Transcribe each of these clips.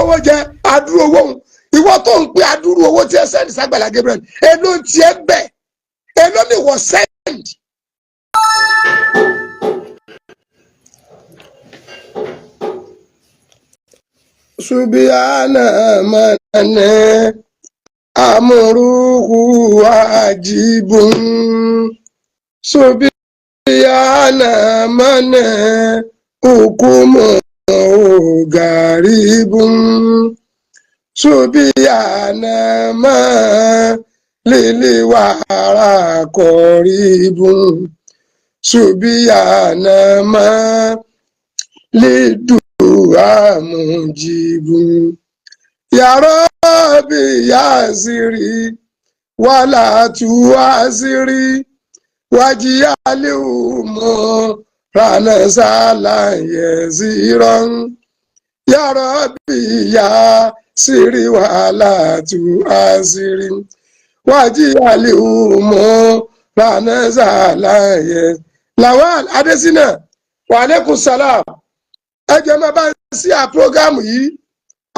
kówó jẹ. Adúrú owó òun, ìwọ tó ń pè adúrú owó tí ẹ send sÁgbàlá Gabriel, èló tiẹ̀ bẹ̀? Èló ni wọ́n send? Subiyana mane amuruhu ajibun, subiyana mane hukumu garibun, subiyana ma liliwara koribun, subiyana ma lidu'a mujibun, ya Rabbi yasiri wala tuasiri, wajiyali umu ranasala yesiran, ya Rabbi yasiri wala tuasiri, wajiyali umu ranasala yes. Lawal Adesina, wa alaikum salam. Ẹ jẹ́ máa bá ń sí à prógámù yìí.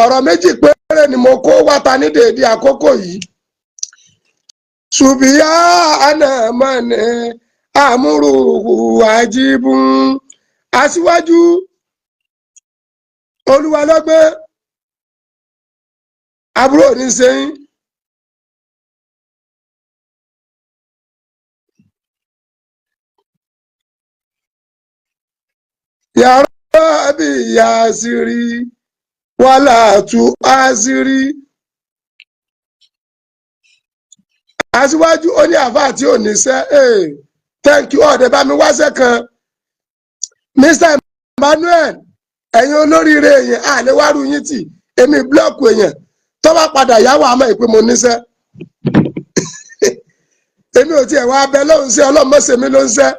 Ọ̀rọ̀ méjì péré ni mo kó wáta ní dèédé àkókò yìí. Ṣùbíyá ànàmọ́ni àmúrùhù àjíbùn. Aṣíwájú Olúwa lọ́gbọ́n, àbúrò ní sẹ́yìn. Yàrá bí yasiri wàhálà tu aziri. Aṣíwájú ó ní àáfàá tí ò níṣẹ́. Thank you. Ọ̀dẹ̀ bá mi wáṣẹ́ kan, Mr Emmanuel. Ẹ̀yin olóríire èèyàn, àléwárú yín tì. Èmi búlọ́ọ̀kù èèyàn tó bá padà yáwó àmọ́ ìpè mo níṣẹ́. Èmi ò tiẹ̀ wá abẹ lóhùn sí ọlọ́mọ̀ọ́sẹ̀ mi ló ń ṣẹ́.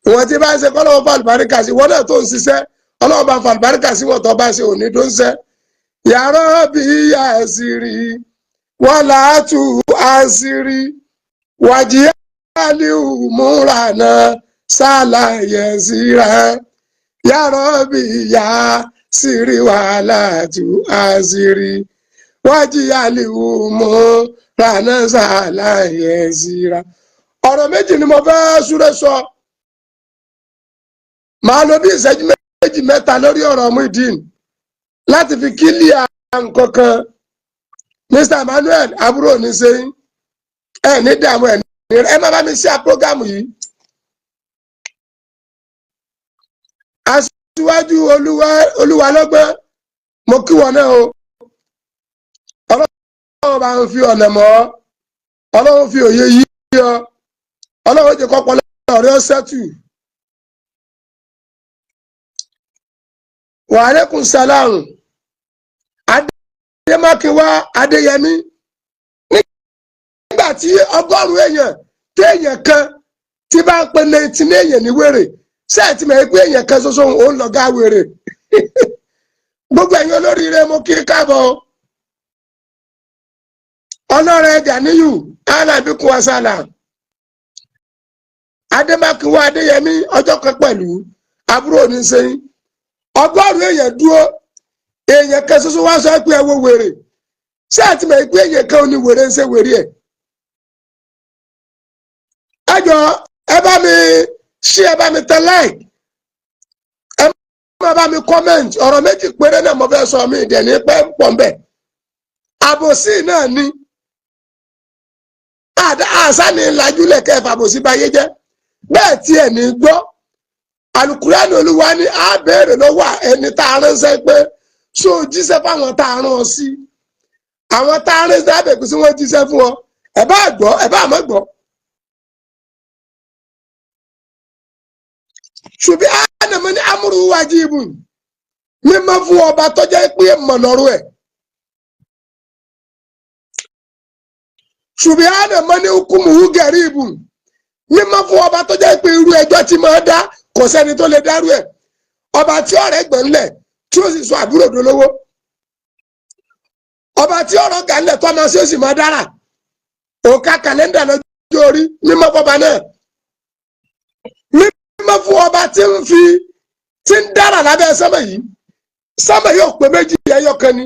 Ìwọ̀n tí bá ń ṣe, kọ́lọ́wọ́ fàlùbáríkà sí. Wọ́n náà tó ń ṣiṣẹ́, ọlọ́wọ́ bá fàlùbáríkà sí wọn tó bá ṣe òní tó ń ṣẹ́. Yàrá bí yàsírí wàlá tù àṣírí, wàjíálì múrànà sálàyé síra, yàrá bí yàsírí wàlá tù àṣírí, wàjíálì múrànà sálàyé síra. Ọ̀rọ̀ méjì ni mo fẹ́ súré sọ. Màá lo bí ìṣẹ́jú méjì mẹ́ta lórí ọ̀rọ̀ Muyideen láti fi kílíà nǹkan kan. Mr Emmanuel, àbúrò ní sẹ́yìn, ẹ ní dààmú, ẹ ní ẹ má bá mi ṣe àpọ́gàmù yìí. Aṣíwájú Olúwa lọ́gbọ́n, mo kí wọn náà o. Ọlọ́run bá ń fi ọ̀nà mọ́, Ọlọ́run fi òye yí ọ, Ọlọ́run jẹ́ kọ́pọ̀ lọ́rẹ́ ọ̀sẹ̀tù. Wa alaikum salam. Adémákinwá Adéyẹmí, nígbà tí 100 èèyàn téèyàn kan tí bá ń pe létí ní èèyàn ní wèrè, sẹ́ẹ̀tì mọ̀ pé èèyàn kan ṣoṣo òun lọ̀gá wèrè. Gbogbo ẹ̀yin olóríire, mo kí káàbọ̀. Ọlọ́rẹ̀ Ganiyu alábíkun asálà. Adémákinwá Adéyẹmí, ọjọ́ kan pẹ̀lú àbúrò ní sẹ́yìn. 100 èèyàn dúró, èèyàn kan ṣoṣo wá sọ pé ẹ wo wèrè. Ṣé àti mọ̀ pé èèyàn kan ò ní wèrè ń ṣe wèrè ẹ̀? Ẹ jọ, ẹ bá mi ṣí, ẹ bá mi tẹ like, ẹ má bá mi comment. Ọ̀rọ̀ méjì péré náà mo fẹ́ sọ, mi ìdẹ̀ ní pẹ́ pọ̀ mbẹ́. Àbòsí náà ni àṣà ní lajúlẹ̀ kẹfà àbòsí báyé jẹ́ bẹ́ẹ̀ tí ẹ̀ ní gbọ́. Alukurani Olúwa ní á béèrè lọ́wọ́ ẹni tá a ránṣẹ́ pé ṣó o jíṣẹ́ fáwọn tá a rán ọ sí. Àwọn tá a ránṣẹ́ àbẹ̀kú sí wọ́n jíṣẹ́ fún ọ. Ẹ bá gbọ́, ẹ bá má gbọ́. Ṣùgbọ́n ànàmọ́ ní amúrú wájibù, mímọ́ fún ọba tọ́jà pé mọ̀lọ́rọ̀ ẹ̀. Ṣùgbọ́n ànàmọ́ ní kùmùhù gẹ̀rìbù, mímọ́ fún ọba tọ́jà pé irú ẹjọ́ tí máa dá, kò sẹ́ni tó lè dárú ẹ̀. Ọba tí ọ̀rẹ́ gbọ̀n lẹ̀ tí ó sì sọ àbúrò dolówó, ọba tí ọ̀rọ̀ gà ńlẹ̀ tó máa ṣe ó sì máa dára òkà kàlẹ́ndà lọ́jọ́ orí. Mímọ́ fọba náà, mímọ́ fún ọba tí ń fi tí ń dára lábẹ́ sánmà yìí. Sánmà yóò pé méjì, ẹyọ kan ni.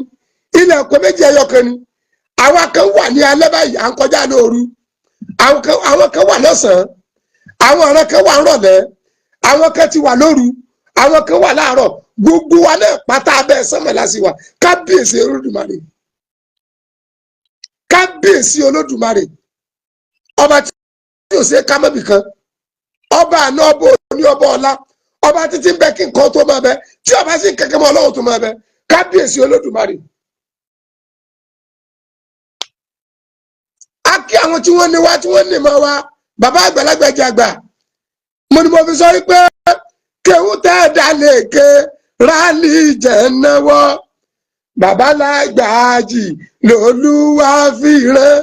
Ilẹ̀ ọ̀pẹ méjì, ẹyọ kan ni. Àwa kan wà ní alẹ́ báyìí, à ń kọjá lóru. Àwọn kan wà lọ́sàn-án, àwọn ọ̀rẹ́ kan wà ńrọ̀lẹ́, àwọn kan ti wà lóru, àwọn kan wà láàárọ̀. Gbogbo wa náà pátá, abẹ́ sánmọ̀ lásì wa. Kábíyèsí Olódùmarè, kábíyèsí Olódùmarè, ọba tí ò ṣe é ká mọ́bì kan, ọba àná, ọba òní, ọba ọ̀la, ọba títí ń bẹ kí nǹkan tó máa bẹ, tí ọba sì ń kẹ́kẹ́ mọ́ Ọlọ́run tó máa bẹ. Kábíyèsí Olódùmarè. A kí àwọn tí wọ́n ní wá, tí wọ́n ní mọ́ wa. Bàbá àgbàlagbà jẹ àgbà. Mo ní mo fi sọ wípé kéwú tẹ́ ẹ dá lè ké rálì jẹ́ náwó, bàbá lágbàájì lòlúwa fi rán.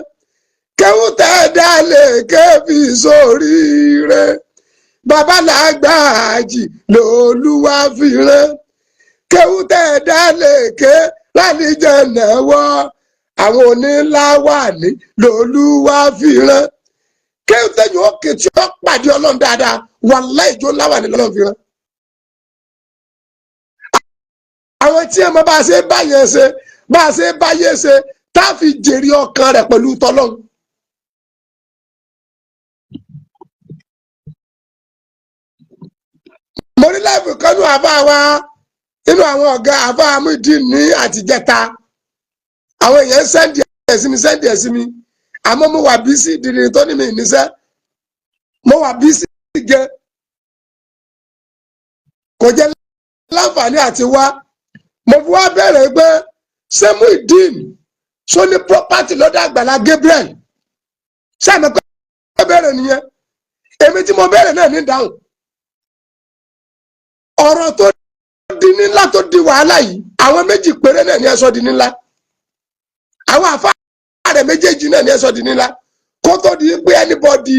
Kéwú tẹ́ ẹ dá lè ké fi sórí rẹ̀, bàbá lágbàájì lòlúwa fi rán. Kéwú tẹ́ ẹ dá lè ké rálì jẹ́ náwó, àwọn oníláwàní lòlúwa fi rán. Kéwú tẹ́yìn òkè tí ó pàdé Ọlọ́run dáadáa, wàláhì, ìjọ láwàní lọ́lọ́run fi rán. Àwọn tí ẹ mọ bá a ṣe báyẹn ṣe, bá a ṣe báyé ṣe, tá a fi jèrè ọkàn rẹ̀ pẹ̀lú tọlọ́run. Mo rí láìpẹ́ kanú àbá wa nínú àwọn ọ̀gá àbá Muideen ní àtijẹ́ta. Àwọn èèyàn send ẹ̀ sí mi, send ẹ̀ sí mi, àmọ́ mo wà busy dìrì tó ní mi níṣẹ́. Mo wà busy gẹ, kò jẹ́ láǹfààní àti wá. Mo fi wá bẹ̀rẹ̀ pé ṣé Muideen ṣó ní property lọ́dọ̀ Àgbàlá Gabriel? Ṣé àmọ́ pé bẹ̀rẹ̀ nìyẹn? Èmi tí mo bẹ̀rẹ̀ náà ní dáhùn. Ọ̀rọ̀ tó di ní ńlá, tó di wàhálà yìí, àwọn méjì péré náà ní ẹ sọ di ní ńlá. Àwọn àfa rẹ̀ méjèèjì náà ní ẹ sọ di ní ńlá, kó tó di pé anybody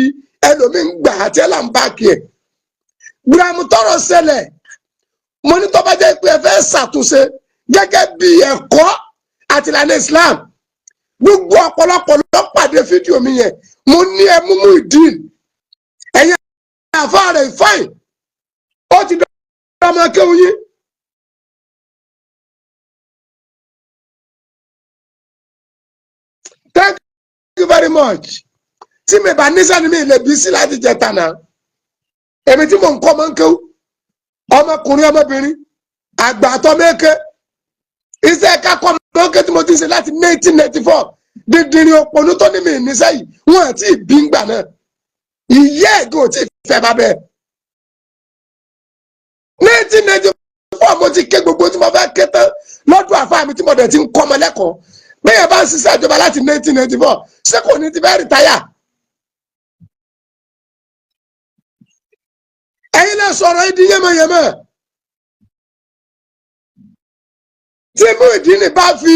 ẹlòmíín gbà àti ẹ̀ là ń bá kí ẹ̀ gbìràmù. Tọrọ ṣẹlẹ̀, mo ní tó bá jẹ́ pé ẹ fẹ́ ṣàtúnṣe gẹ́gẹ́ bí ẹ̀kọ́ àti ìlànà Islam, gbogbo ọ̀pọ̀lọpọ̀ ló pàdé fídíò mi yẹn. Mo ní ẹ mú Muideen, ẹ̀yin àfa rẹ̀, fine, ó ti dọ́ ọmọ kéwù yín. Thank you very much. Tí mi bá níṣẹ́ ni mi lè bí sí láti jẹ tànà. Èmi tí mò ń kọ́ ọmọ ń kéwù, ọmọkùnrin, ọmọbìnrin, àgbà àtọmẹ́kẹ́, iṣẹ́ kakọ́ ọmọ ń ké tí mo ti ṣe láti 1994. Dídìrín òpònú tó ní mi níṣẹ́ yìí, wọ́n àti ìbí ń gbà náà, ìyá ẹ̀gẹ́ ò tí ì fẹ́ bá bẹ́ẹ̀. 1994 mo ti ké gbogbo tí mo fẹ́ ké tán lọ́dún àfáà mi, tí mo dẹ̀ ti ń kọ́ ọmọ lẹ́kọ̀ọ́. Bẹ́ẹ̀ bá ń ṣiṣẹ́ ìjọba láti 1994, ṣé kò ní ti fẹ́ retire? Ẹ̀yin náà sọ̀rọ̀ ìdí yẹ́mọ̀yẹ́mọ̀. Tí Muideen bá fi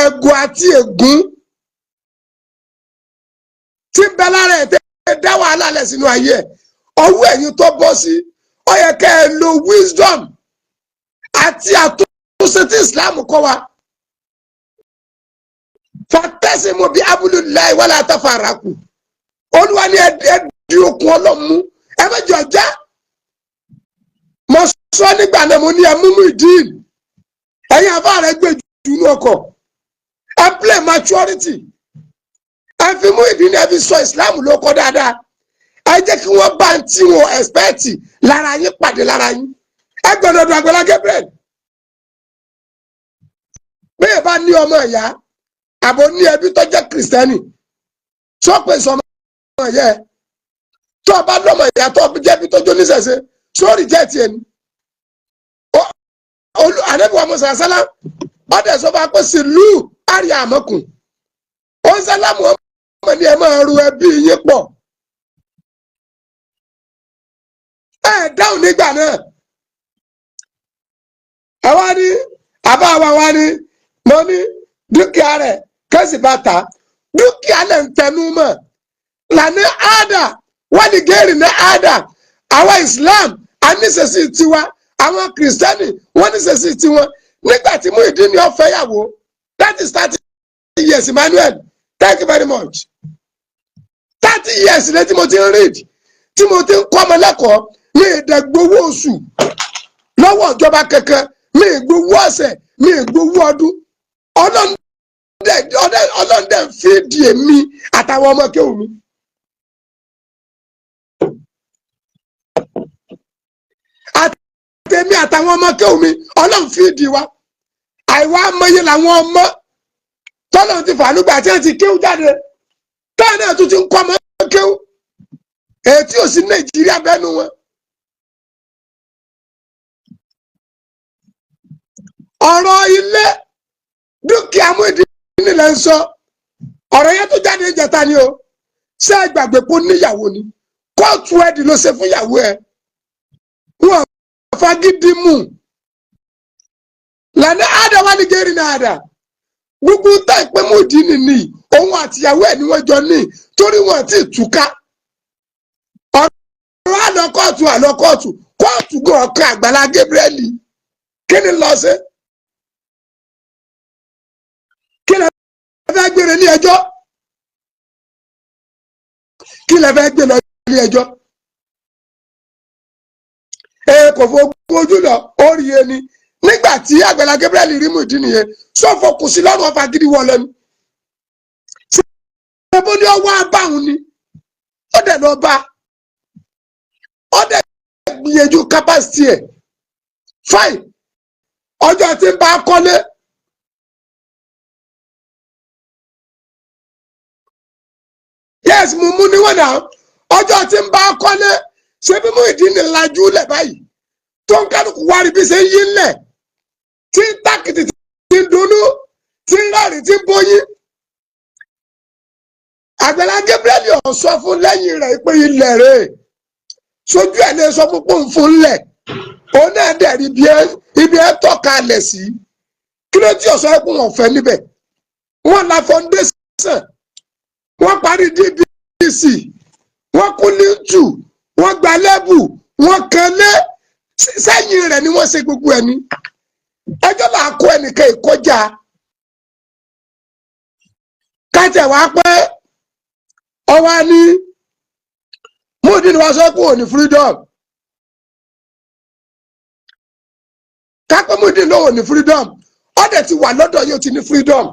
ẹ̀gùn àti ègún tí ń bẹ lára ẹ̀ tẹ́ dá wàhálà lẹ̀ sínú ayé ẹ̀, ọwọ́ ẹ̀yin tó bọ́ sí, ó yẹ kẹ́ ẹ lo wisdom àti àtúnṣe tí Islam kọ́ wa. Fatasimu bi abulilayi wala tafaraku. Olúwa ni ẹ di okùn Ọlọ́mú, ẹ má jọ já. Mo sọ nígbà náà, mo ní ẹ mú Muideen, ẹ̀yin afá rẹ̀ gbé jù ní ọkọ̀, ẹ play maturity, ẹ fi Muideen, ẹ fi sọ Islam ló kọ́ dáadáa. Ẹ jẹ́ kí wọ́n bá ń tí wọn expect lára yín pàdé lára yín. Ẹ gbọ́dọ̀ dùn Àgbàlá Gabriel. Bẹ́ẹ̀ bá ní ọmọ ìyá àbò ní ẹbí tó jẹ́ Kìrìsìtẹ́nì, sọ pé sọmọ ìyá ẹ, tó o bá lọ́mọ ìyá tó jẹ́ bí tó jó níṣẹ̀ṣe, sórí jẹ́ tiẹ̀ ni. Olú ànábì wa Musa sálá ọdẹ sọ fún wa pé sílùú àríyá àmọkùn ó ń sálámù ọmọ ní ẹ máa ru ẹbí yín pọ̀. Ẹ dáhùn nígbà náà, ẹ wá ní àbá wa wá ní mo ní dúkìá rẹ̀ kẹ́sì bá ta dúkìá lẹ̀ ń tẹnu mọ́ lànà àdà wọ́n ní géèrè ní àdà. Àwọn Islam aníṣẹ́sí tiwa, àwọn Kìrìsìtẹ́nì wọ́n níṣẹ́sí tiwọn. Nígbà tí Muideen ní ó fẹ́ yàwó, that is 30 years. Emmanuel, thank you very much. 30 years lé tí mo ti ń read, tí mo ti ń kọ́ ọmọ lẹ́kọ̀ọ́. Mi ì dẹ̀ gbowó oṣù lọ́wọ́ ìjọba kankan, mi ì gbowó ọ̀sẹ̀, mi ì gbowó ọdún. Ọlọ́run dẹ̀ fi di èmi àtàwọn ọmọ kéwù mi. Àtẹ̀mí àtàwọn ọmọ kéwù mi, Ọlọ́run fi di wa. Àìwá amọye làwọn ọmọ tọ́lọ́run ti fàánú gbà tí wọ́n ti kéwù jáde, táwọn náà tún ti ń kọ́ ọmọ kéwù, èyí tí ò sí Nàìjíríà bẹ́ẹ̀ nu wọn. Ọ̀rọ̀ ilé dúkìá Muyideen nílẹ̀ ń sọ, ọ̀rọ̀ yẹn tó jáde ìjẹta ni o. Ṣé ẹ gbàgbé pé ó níyàwó ni? Kóòtù ẹ̀dì ló ṣe fún ìyàwó ẹ̀, wọn fagídí mú lànà àdá wà ní gẹ́rì náà àdá gbogbo tá ìpè Muyideen nìní, òun àtìyàwó ẹ̀ ni wọ́n jọ ní, torí wọn ti túká. Ọ̀rọ̀ àlọ́ kóòtù, àlọ́ kóòtù, kóòtù gan ọ̀kan Àgbàlá Gabriel, kí ni lọ sí? Kí lẹ fẹ́ gbére ní ẹjọ́? Kí lẹ fẹ́ gbé lọ ní ẹjọ́? Ẹ kò fọ ojú lọ, ó rí ẹni nígbà tí Àgbàlá Gabriel rí Muyideen nìyẹn, sọfọ kù sí lọ́rùn, ọfà gidi wọ lẹ́nu. Ṣé bó ní ọwọ́ abáhùn ni? Ó dẹ̀ lọ bá, ó dẹ̀ gbìyànjú capacity ẹ̀, fine. Ọjọ́ tí ń bá kọ́lé, yes, mo mú níwọ̀n náà. Ọjọ́ tí ń bá kọ́lé, ṣé bí Muyideen ní lajú lẹ̀ báyìí tó ń kálukú wárí bí ṣe ń yí ńlẹ̀, tí ń tákìtì, tí ń dunnú, tí ń rẹ́rìn, tí ń bóyín. Àgbàlá Gabriel ò sọ fún lẹ́yìn rẹ̀ pé ilẹ̀ rẹ̀ sójú ẹ̀ lè sọ fún pòun lẹ̀, òun náà dẹ̀ rí ibi ẹ tọ́ka lẹ̀ sí. Kí ló tí ọ̀sọ́ ẹ̀kún wọn fẹ́ níbẹ̀? Wọ́n la foundation, wọ́n parí DBC, wọ́n kú ní tù, wọ́n gba lẹ́bù, wọ́n kan lé sẹ́yìn rẹ̀ ni wọ́n ṣe gbogbo ẹ̀ ní. Ẹjọ́ là á kó ẹnìkan ìkọjá kájẹ̀ wá pé ọwọ́ ní Muyideen wá sọ pé òní freedom, kápẹ́ Muyideen lóhùn ní freedom, ọ̀dẹ̀ ti wà lọ́dọ̀ yóò ti ní freedom.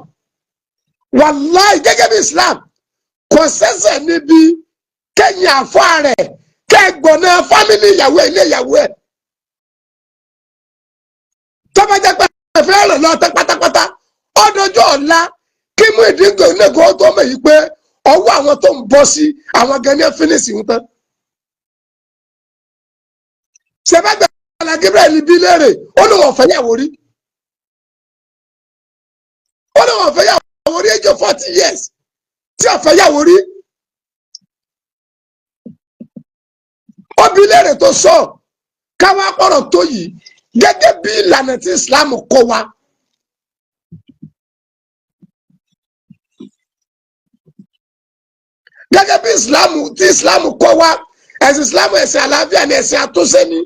Wàláì, gẹ́gẹ́ bí Islam, kò sẹ́sẹ̀ níbi kẹ́yìn àfọ́ rẹ̀ kẹ́gbọ̀nà fámìlì ìyàwó ẹ̀, ilé ìyàwó ẹ̀, tọ́ba jẹ́ pé ẹ̀fẹ́ rẹ̀ lọ tẹ́ pátápátá. Ọdọjọ́ ọ̀la kí Muyideen nìkan tó mọ̀ yìí pé ọwọ́ àwọn tó ń bọ́ sí àwọn gan ní fínísì ń tán. Ṣé bá Àgbàlá Gabriel bí léèrè, ó ní wọn fẹ́ yàwó rí, ó ní wọn fẹ́ yàwó rí, age 40 years tí ò fẹ́ yàwó rí. Ó bí léèrè tó sọ káwá pọ̀rọ̀ tó yìí gẹ́gẹ́ bí ìlànà tí Islam kọ́ wa. Gẹ́gẹ́ bí Islam tí Islam kọ́ wa, ẹ̀sìn Islam ẹ̀sìn àlàáfíà ni, ẹ̀sìn àtúnṣe ni.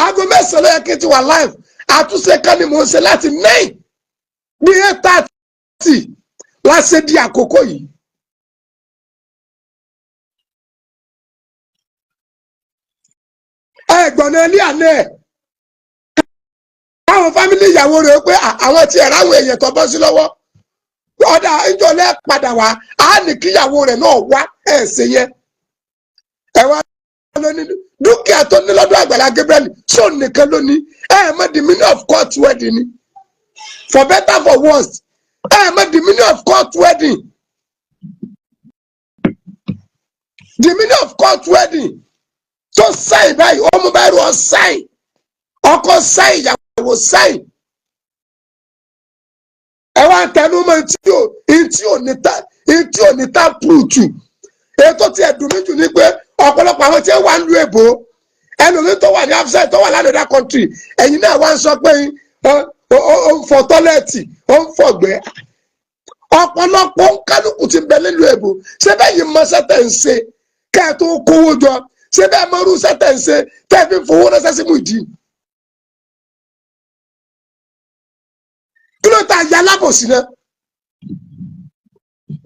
Aago 9 ló yẹ kí n ti wà live. Àtúnṣe kan ni mò ń ṣe láti 9 bí 8:30 láṣẹ di àkókò yìí. Ẹ̀gbọ́n náà ní àná ẹ̀ káwọn fámìlì ìyàwó rẹ̀ pé àwọn tí ẹ̀rọ àwọn èèyàn tó bọ́ sí lọ́wọ́ ọ̀dà ìjọlẹ̀ padà wá, á ní kíyàwó rẹ̀ náà wá ẹ̀ ṣe yẹn. Ẹ wá lóní dúkìá tó ní lọ́dọ̀ Àgbàlá Gabriel, sóun nìkan lóní? Ẹ mọ̀ the meaning of court wedding ni, for better for worse. Ẹ mọ̀ the meaning of court wedding, the meaning of court wedding tó sáìn báyìí, ó mú báyìí, ó sáìn, ọkọ sáìn, ìyàwó sáìn. Ẹ wá tẹnu mọ́ ntí ò ní tá pùtù. Ètò tí ẹ dùn mí jù ni pé ọ̀pọ̀lọpọ̀ àwọn tí ẹ wà ń lu èbó, ẹlòmíín tó wà ní outside, tó wà lánàá country, ẹ̀yin náà wá ń sọ pé ó ń fọ tọ́lẹ̀tì, ó ń fọ̀gbẹ́. Ọ̀pọ̀lọpọ̀ ń kálukú ti bẹ nílùú èbó. Ṣé bẹ́ẹ̀ yìí mọ sẹ́tẹ̀ ń ṣe kẹ́ ẹ tó kówó jọ? Ṣé bẹ́ẹ̀ mọ irú sẹ́tẹ̀ ń ṣe tẹ́ ẹ fi fowó ránṣẹ́ sí Muyideen? Kí ló ta ya alábòsí náà?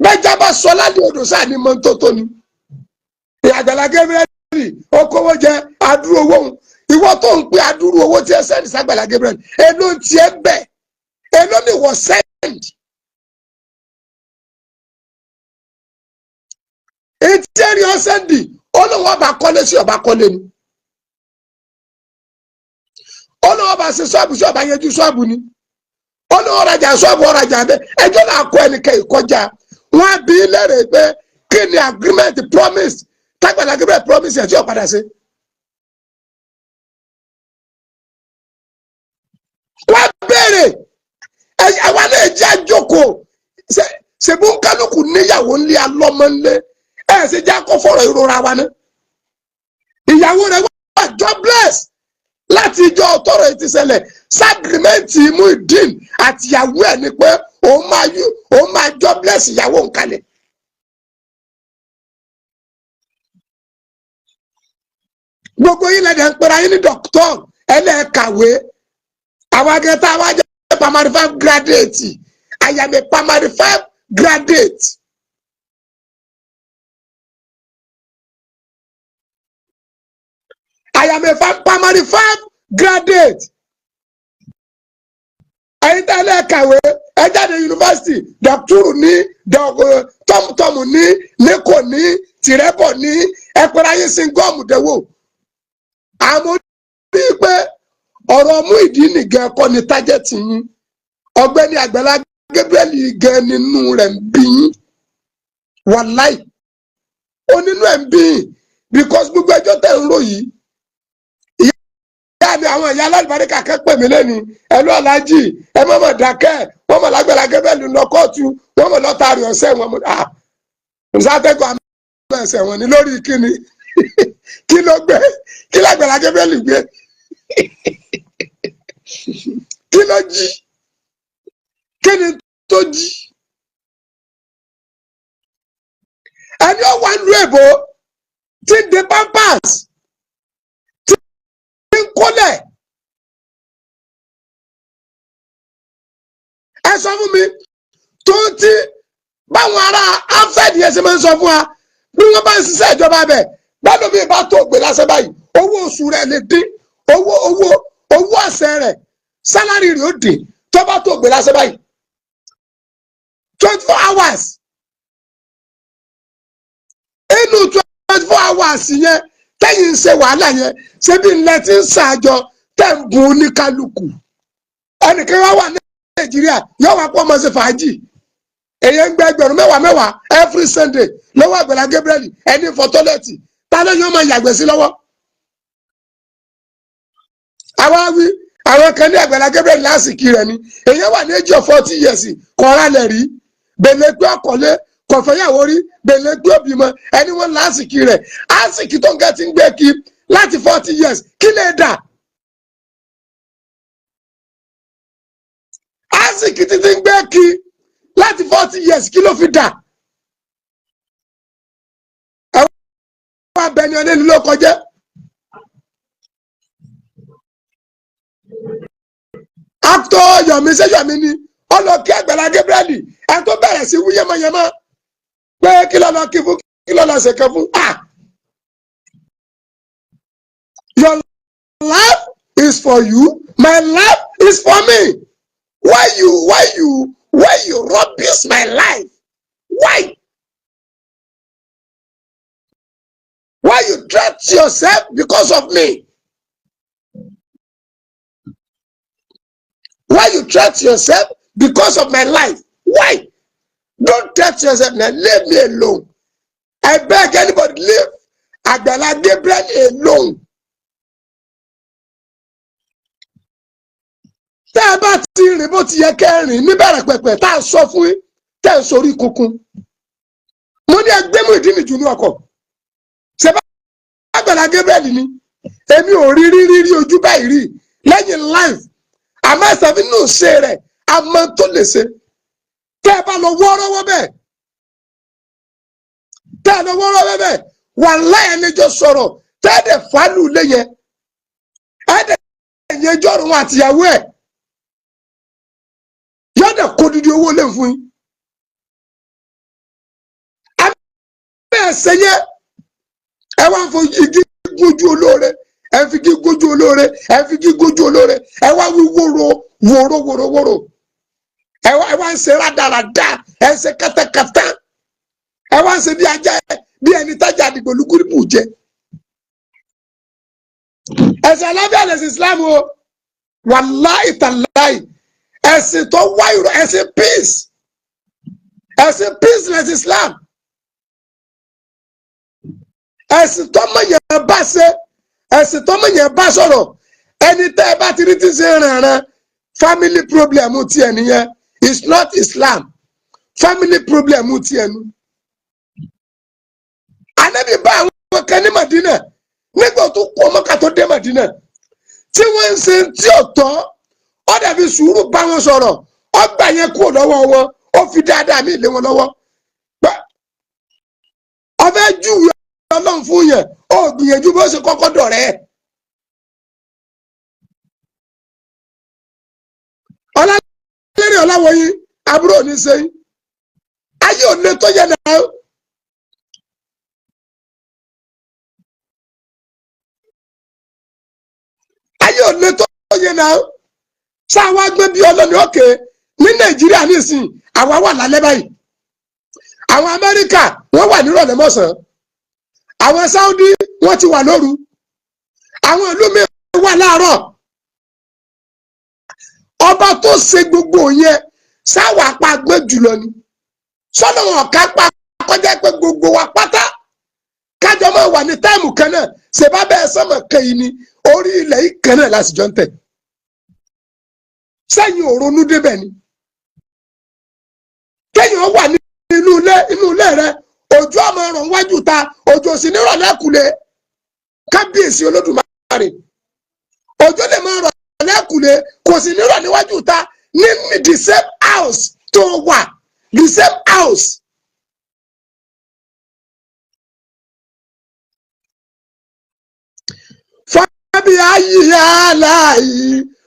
Bẹ́ẹ̀ jábá sọ lálẹ́ odò sáà ní mọ́tótó ni. Àgbàlá Gabriel ó kówó jẹ, adúrú owó òun. Ìwọ tó ń pe adúrú owó tí ẹ sẹ́ni sàgbàlá Gabriel, èló ń tiẹ̀ bẹ̀? Èló ni wọ́n send? Etí ẹ̀rí ọ send, ó lóun ọba kọ́lé sí ọba kọ́lé ni. Ó lóun ọba ṣe ṣọ́ọ̀bù sí ọba yẹjú ṣọ́ọ̀bù ni. Ó lóun ọ̀rajà ṣọ́ọ̀bù ọ̀rajà bẹ́ẹ̀. Ẹjọ́ náà kọ́ ẹnìkan ìkọjá. Wọ́n á bí lérè pé kí ni agreement promise tágbàlá Gabriel promise ẹ̀ tí ò padà ṣe. Wọ́n béèrè, àwa náà jẹ́ àjòkó ṣèbú kálukú níyàwó ńlé alọ́mọ ńlé, ẹ̀ ṣe jẹ́ àkọ́fọ̀rọ̀ ìrora wa ní. Ìyàwó rẹ̀ wà jobless láti ìjọ tọrọ ètí ṣẹlẹ̀. Ságrímẹ́ǹtì Muyideen àtìyàwó ẹ̀ ni pé òun máa jobless ìyàwó nkalẹ̀. Gbogbo yín lẹ́dẹ̀ ń pera yín ní dọ́kítọ̀, ẹlẹ́ẹ̀kàwé. Àwọn akẹ́kọ̀ọ́ àwọn ajẹ́ primary 5 graduate. I am a primary 5 graduate. I am a primary 5 graduate. Ẹ̀yin tẹ́lẹ̀ kàwé, ẹ jáde yunifásitì, dọ́kítúrù ní, tọ́mùtọ́mù ní, lẹ́kọ̀ọ́ ní, tìrẹ́bọ̀ ní, ẹ pera yín sí gọ́ọ̀mù dẹ́wò. Àmọ́ ní pé ọ̀rọ̀ Muyideen nìgẹ̀ kọ́ ni tájẹ́tì yín. Ọ̀gbẹ́ni Àgbàlá Gabriel gẹ nínú rẹ̀ ń bí yín. Wàláì, onínú ẹ̀ ń bí yín because gbogbo ẹjọ́ tẹ̀ ń rò yìí. Ìyá mi, àwọn ìyá alálùbáríkà kan pè mí lẹ́ni ẹlú aláàjì, ẹ má mọ̀ dákẹ́, wọ́n mọ̀ lágbàlá Gabriel lọ kóòtù, wọ́n mọ̀ lọ́tàrí ọ̀sẹ̀ wọn mọ̀ ah nsàtẹ́gùn àmọ́ ẹsẹ̀ wọn ni lórí kíni, kí ló gbé, kí lágbàlá Gabriel gbé, kí ló jí, kí ni tó jí. Ẹni ó wà lu èbó tí ń de pampers tí ń kólẹ̀, ẹ sọ fún mi tó ti báwọn ará afẹ́ẹ̀dì yẹn ṣe máa ń sọ fún wa bí wọ́n bá ń ṣiṣẹ́ ìjọba bẹ̀ gbọ́dọ̀ bí ìbá tó gbé lásán báyìí, owó oṣù rẹ̀ lè dín, owó owó owó ọ̀sẹ̀ rẹ̀, sálárì rẹ̀ ó dín tó bá tó gbé lásán báyìí. 24 hours, inú 24 hours yẹn tẹ́yìn ń ṣe wàhálà yẹn, ṣebí ńlẹ̀ tí ń ṣàjọ tẹ̀ ń bùn oníkálukú. Ẹnìkan wá wà ní Nàìjíríà yóò wá pọ̀ mọ́ sí fàájì, èyí ń gbẹ ẹgbẹ̀rún mẹ́wàá mẹ́wàá every Sunday lọ́wọ́ Àgbàlá Gabriel, ẹni fọ tọ́lẹ̀tì ta ló yóò máa yàgbẹ́ sí lọ́wọ́. Àwa wí àwọn kan ní Àgbàlá Gabriel lásìkò rẹ̀ ni èyí wà ní age of 40 years, kọ́ra lẹ̀ rí bèlè pé ọkọ̀lé kọ̀fẹ́yàwó rí bèlè pé òbímọ, ẹni wọn lásìkò rẹ̀, àsìkò tó ń gẹ́ ti ń gbé kí láti 40 years kí lè dà, àsìkò tí ti ń gbé kí láti 40 years kí ló fi dà. Ẹ wá bẹni ọdẹ ló kọjá. Actor Yomi ṣe Yomi ni ọlọ́kí Àgbàlá Gabriel ẹ tó bẹ̀rẹ̀ sí wú yánmọ́yánmọ́ pé kí ló lọ kí fún, kí ló lọ ṣèkan fún. Your life is for you, my life is for me. Why you rubbish my life? Why? Why you threat yourself because of me? Why you threat yourself because of my life? Why? Don't threat yourself now. Leave me alone. I beg anybody, leave Àgbàlá Gabriel alone. Tẹ́ ẹ bá ti rìn bó ti yẹ kẹ́ rìn níbẹ̀rẹ̀ pẹ̀pẹ̀ tá a sọ fún yín, tẹ́ ẹ sórí kunkun. Mo ní ẹgbẹ́ Muyideen jù ní ọkọ̀. Ṣé bá Àgbàlá Gabriel ni? Èmi ò rí rí rí rí ojú báyìí rí lẹ́yìn life. Àmọ́ ẹ̀sẹ̀ fi nù ṣe rẹ̀, àmọ́ tó lè ṣe. Tẹ́ ẹ bá lọ wọ́ọ́rọ́wọ́ bẹ́ẹ̀. Tẹ́ ẹ lọ wọ́ọ́rọ́wọ́ bẹ́ẹ̀. Wàláhì ẹni jọ sọ̀rọ̀ tẹ́ ẹ dẹ̀ fàálù lé yẹn. Ẹ dẹ̀ yẹn jọ̀rọ̀ wọn àtìyàwó ẹ̀. Yọ̀dẹ̀ kó didi owó lé fún yín. Abẹ́ ẹsẹ̀ yẹn, ẹ wá fọ igi gójú olóore, ẹ fi igi gójú olóore, ẹ fi igi gójú olóore, ẹ wá wí wóró wóró wóró wóró. Ẹ wá ń ṣe rádaràda, ẹ ń ṣe kátàkátà, ẹ wá ń ṣe bí ajá, bí ẹni tájà àdìgbò lúkúrúbù jẹ. Ẹ̀sìn àlàáfíà lẹ̀sìn Islam o, wàláì tàláì, ẹ̀sìn tó wá ìrọ̀, ẹ̀sìn peace, ẹ̀sìn peace lẹ̀sìn Islam. Ẹ̀sìn tó mọ̀ yẹn bá ṣe, ẹ̀sìn tó mọ̀ yẹn bá sọ̀rọ̀. Ẹni tẹ́ ẹ bá ti rí ti ṣe rànran, family problem tiẹ̀ nìyẹn. It's not Islam, family problem tiẹ̀ nu. Ànábì bá àwọn kan ní Madina nígbà tó kú ọmọ ká tó dé Madina tí wọ́n ń ṣe tí ò tọ́, ó dàbí sùúrù bá wọn sọ̀rọ̀, ó gbà yẹn kúrò lọ́wọ́ wọn, ó fi dáadáa mí lé wọn lọ́wọ́. Ó fẹ́ júwe Ọlọ́run fún yẹn, ó gbìyànjú bó ṣe kọ́kọ́ dọ̀rẹ́ ẹ̀. Ọlálẹ́rìn ọ̀làwọ̀yìn àbúrò ní sẹ́yìn ayé òní tó yẹ náà. Ayé òní tó yẹ náà. Sáà wá gbé bí ọlọ́ni òkè ní Nàìjíríà nísìnyí, àwa wà lálẹ́ báyìí. Àwọn Amẹ́ríkà wọ́n wà nírọ̀lẹ́ mọ́sàn-án, àwọn Saudi wọ́n ti wà lóru, àwọn ìlú mi wà láàárọ̀. Ọba tó ṣe gbogbo yẹn sáwà apá gbé jùlọ ni sọ́nà wọn ká pa kọjá pé gbogbo wa pátá kájọ máa wà ní táìmù kan náà. Ṣèbá bẹ́ẹ̀ sọ́mọ̀ kẹ́yìn ni orí ilẹ̀ yìí kan náà láti jọ ń tẹ̀ sẹ́yìn òronú débẹ̀ ni kéèyàn wà ní inú ilé rẹ, òjò ọmọ ọrùn wájú ta, òjò sì ní rọ̀lẹ́ kùlé. Kábíyèsí Olódùmarè, òjò lè máa rọ̀lẹ́ kùlé, kò sì ní rọ̀ níwájú ta ní the same house tó wà, the same house. Fábí ayé aláì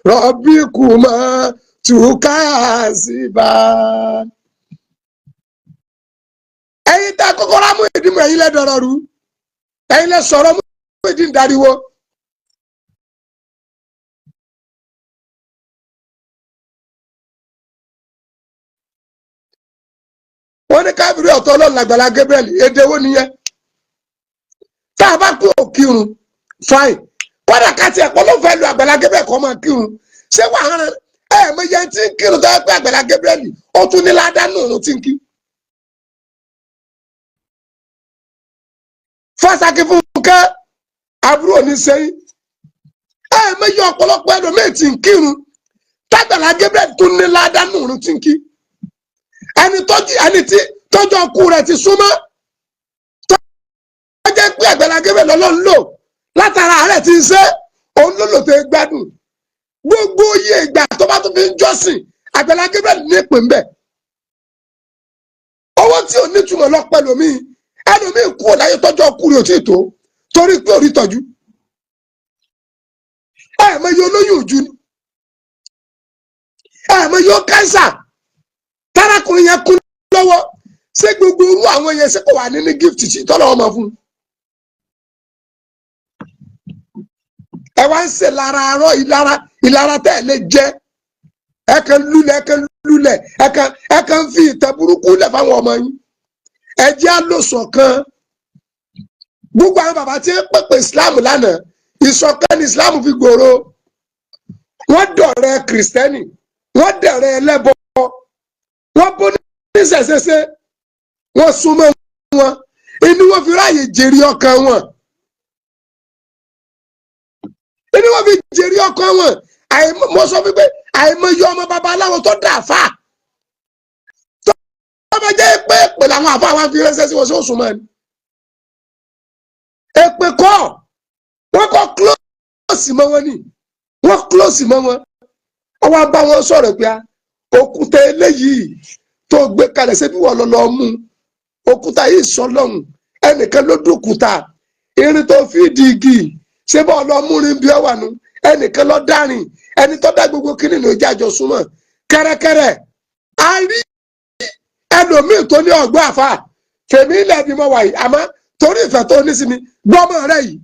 rọ̀bì kùmọ̀ tùkà síbà. Ẹ̀yin tá a kọ́kọ́ rá Muyideen mú, ẹ̀yin lẹ dọ̀rọ̀ rú, ẹ̀yin lẹ sọ̀rọ̀ Muyideen dariwo. Wọ́n ní káfíìrì ọ̀tọ̀ Ọlọ́run làgbàlá Gabriel, èdè wo nìyẹn? Tá a bá kú òkírun fine, kódà káti ẹ̀kọ́ ló fẹ́ lu àgbàlá Gabriel kọ́ máa kírun, ṣé wàá rán ẹ̀ mọ iye tí ń kírun tó yẹ pé àgbàlá Gabriel ó tún ní ládàá nù tí ń kí. Fásakì Fúnkẹ́ àbúrò ní sẹ́yìn ẹ mẹyọ ọ̀pọ̀lọpọ̀ ẹlòmíì tí ń kírun tágbàlá Gabriel tún ní ládàá nù tí ń kí. Ẹni tọ́jú ẹni tí tọ́jú ọkù rẹ̀ ti súnmọ́ tó jẹ́ pé àgbàlá Gabriel lọ́lọ́ ń lò látara àárẹ̀ tí ń ṣe òun ló lò tó gbádùn gbogbo iye ìgbà tó bá tún fi ń jọ́sìn àgbàlá Gabriel ní ìpín bẹ́ẹ̀. Owó tí ò nítumọ̀ lọ́pẹ́ lómi ẹlòmíì kú ọ̀láyé tọ́jú ọkùnrin ò tí ì tó torí pé orí tọ́jú. Ẹ mọ iye olóyún ojú ni, ẹ mọ iye kánsà tárakùnrin yẹn kú lọ́wọ́. Ṣé gbogbo irú àwọn yẹn ṣé kò wà ní gift tí tọ́lọ́ ọmọ fún un? Ẹ wá ń ṣe lára arọ ìlara ìlara tẹ́ ẹ lè jẹ, ẹ kàn lulẹ̀, ẹ kàn lulẹ̀, ẹ kàn fi ìtẹ̀ burúkú lẹ̀ fáwọn ọmọ yín. Ẹ jẹ́ àlòsọ̀kan. Gbogbo àwọn bàbá tí ń pèpè Islam lánàá, ìṣọ̀kan ní Islam fi gbòòrò. Wọ́n dọ̀rẹ́ kìrìsìtẹ́nì, wọ́n dọ̀rẹ́ ẹlẹ́bọ, wọ́n bó ní sẹ̀sẹ̀sẹ̀, wọ́n súnmọ́ wọn, inú wọn fi ráàyè jèrè ọkàn wọn, inú wọn fi jèrè ọkàn wọn. Mo sọ fún pé àìmọye ọmọ babaláwo tó dà fà tó bá jẹ́ pé pẹ̀lú àwọn àfa wa fi ránṣẹ́ sí wọn sí òsùn mọ́ ni. Èpè kọ́, wọ́n kọ́ close mọ́ wọn ni, wọ́n close mọ́ wọn. Wọ́n wá bá wọn sọ̀rọ̀ pé òkúta eléyìí tó gbé kalẹ̀ ṣé bí wọ́n lọ lọ mú òkúta yìí sọ lọ́hùn, ẹnìkan ló dòkúta irin tó fi di igi, ṣé bọ́ lọ múrin bí ọ wà nù, ẹnìkan lọ dárìn, ẹni tó dá gbogbo kíní ní ojú àjọ súnmọ́ kẹ́rẹ́kẹ́rẹ́. A rí ẹlòmíì tó ní ọgbọ́n àfa fèmí ilẹ̀ bí mo wà yìí, àmọ́ torí ìfẹ́ tó ní sí mi, gbọ́mọ rẹ yìí,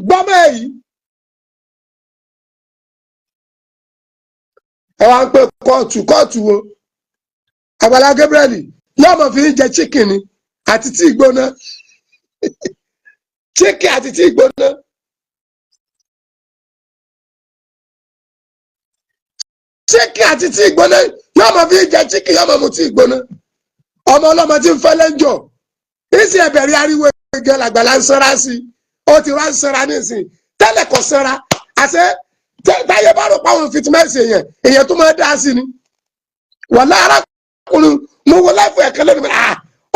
gbọ́mọ ẹ yìí. Ẹ wá ń pè kóòtù, kóòtù wo? Àgbàlá Gabriel yóò mọ̀ fi ń jẹ chicken ni àti tí gbóná, chicken àti tí gbóná. Chicken àti tí gbóná, yóò mọ̀ fi ń jẹ chicken, yóò mọ̀ mu tí gbóná. Ọmọ ọlọ́mọ tí ń fẹ́ lẹ́njọ́ ìsìn ẹ̀bẹ̀rẹ̀ ariwo ìgẹ̀ làgbàlá ń sanra sí i. Ó ti wá ń sanra nísìn, tẹ́lẹ̀ kò sanra. Àṣẹ táyé bá rò pa àwọn fìtìmẹ́sì èèyàn, èèyàn tó máa dá sí ni. Wàhálà arákùnrin, mo wọ láìfọ ẹ̀kẹ́ lónìí,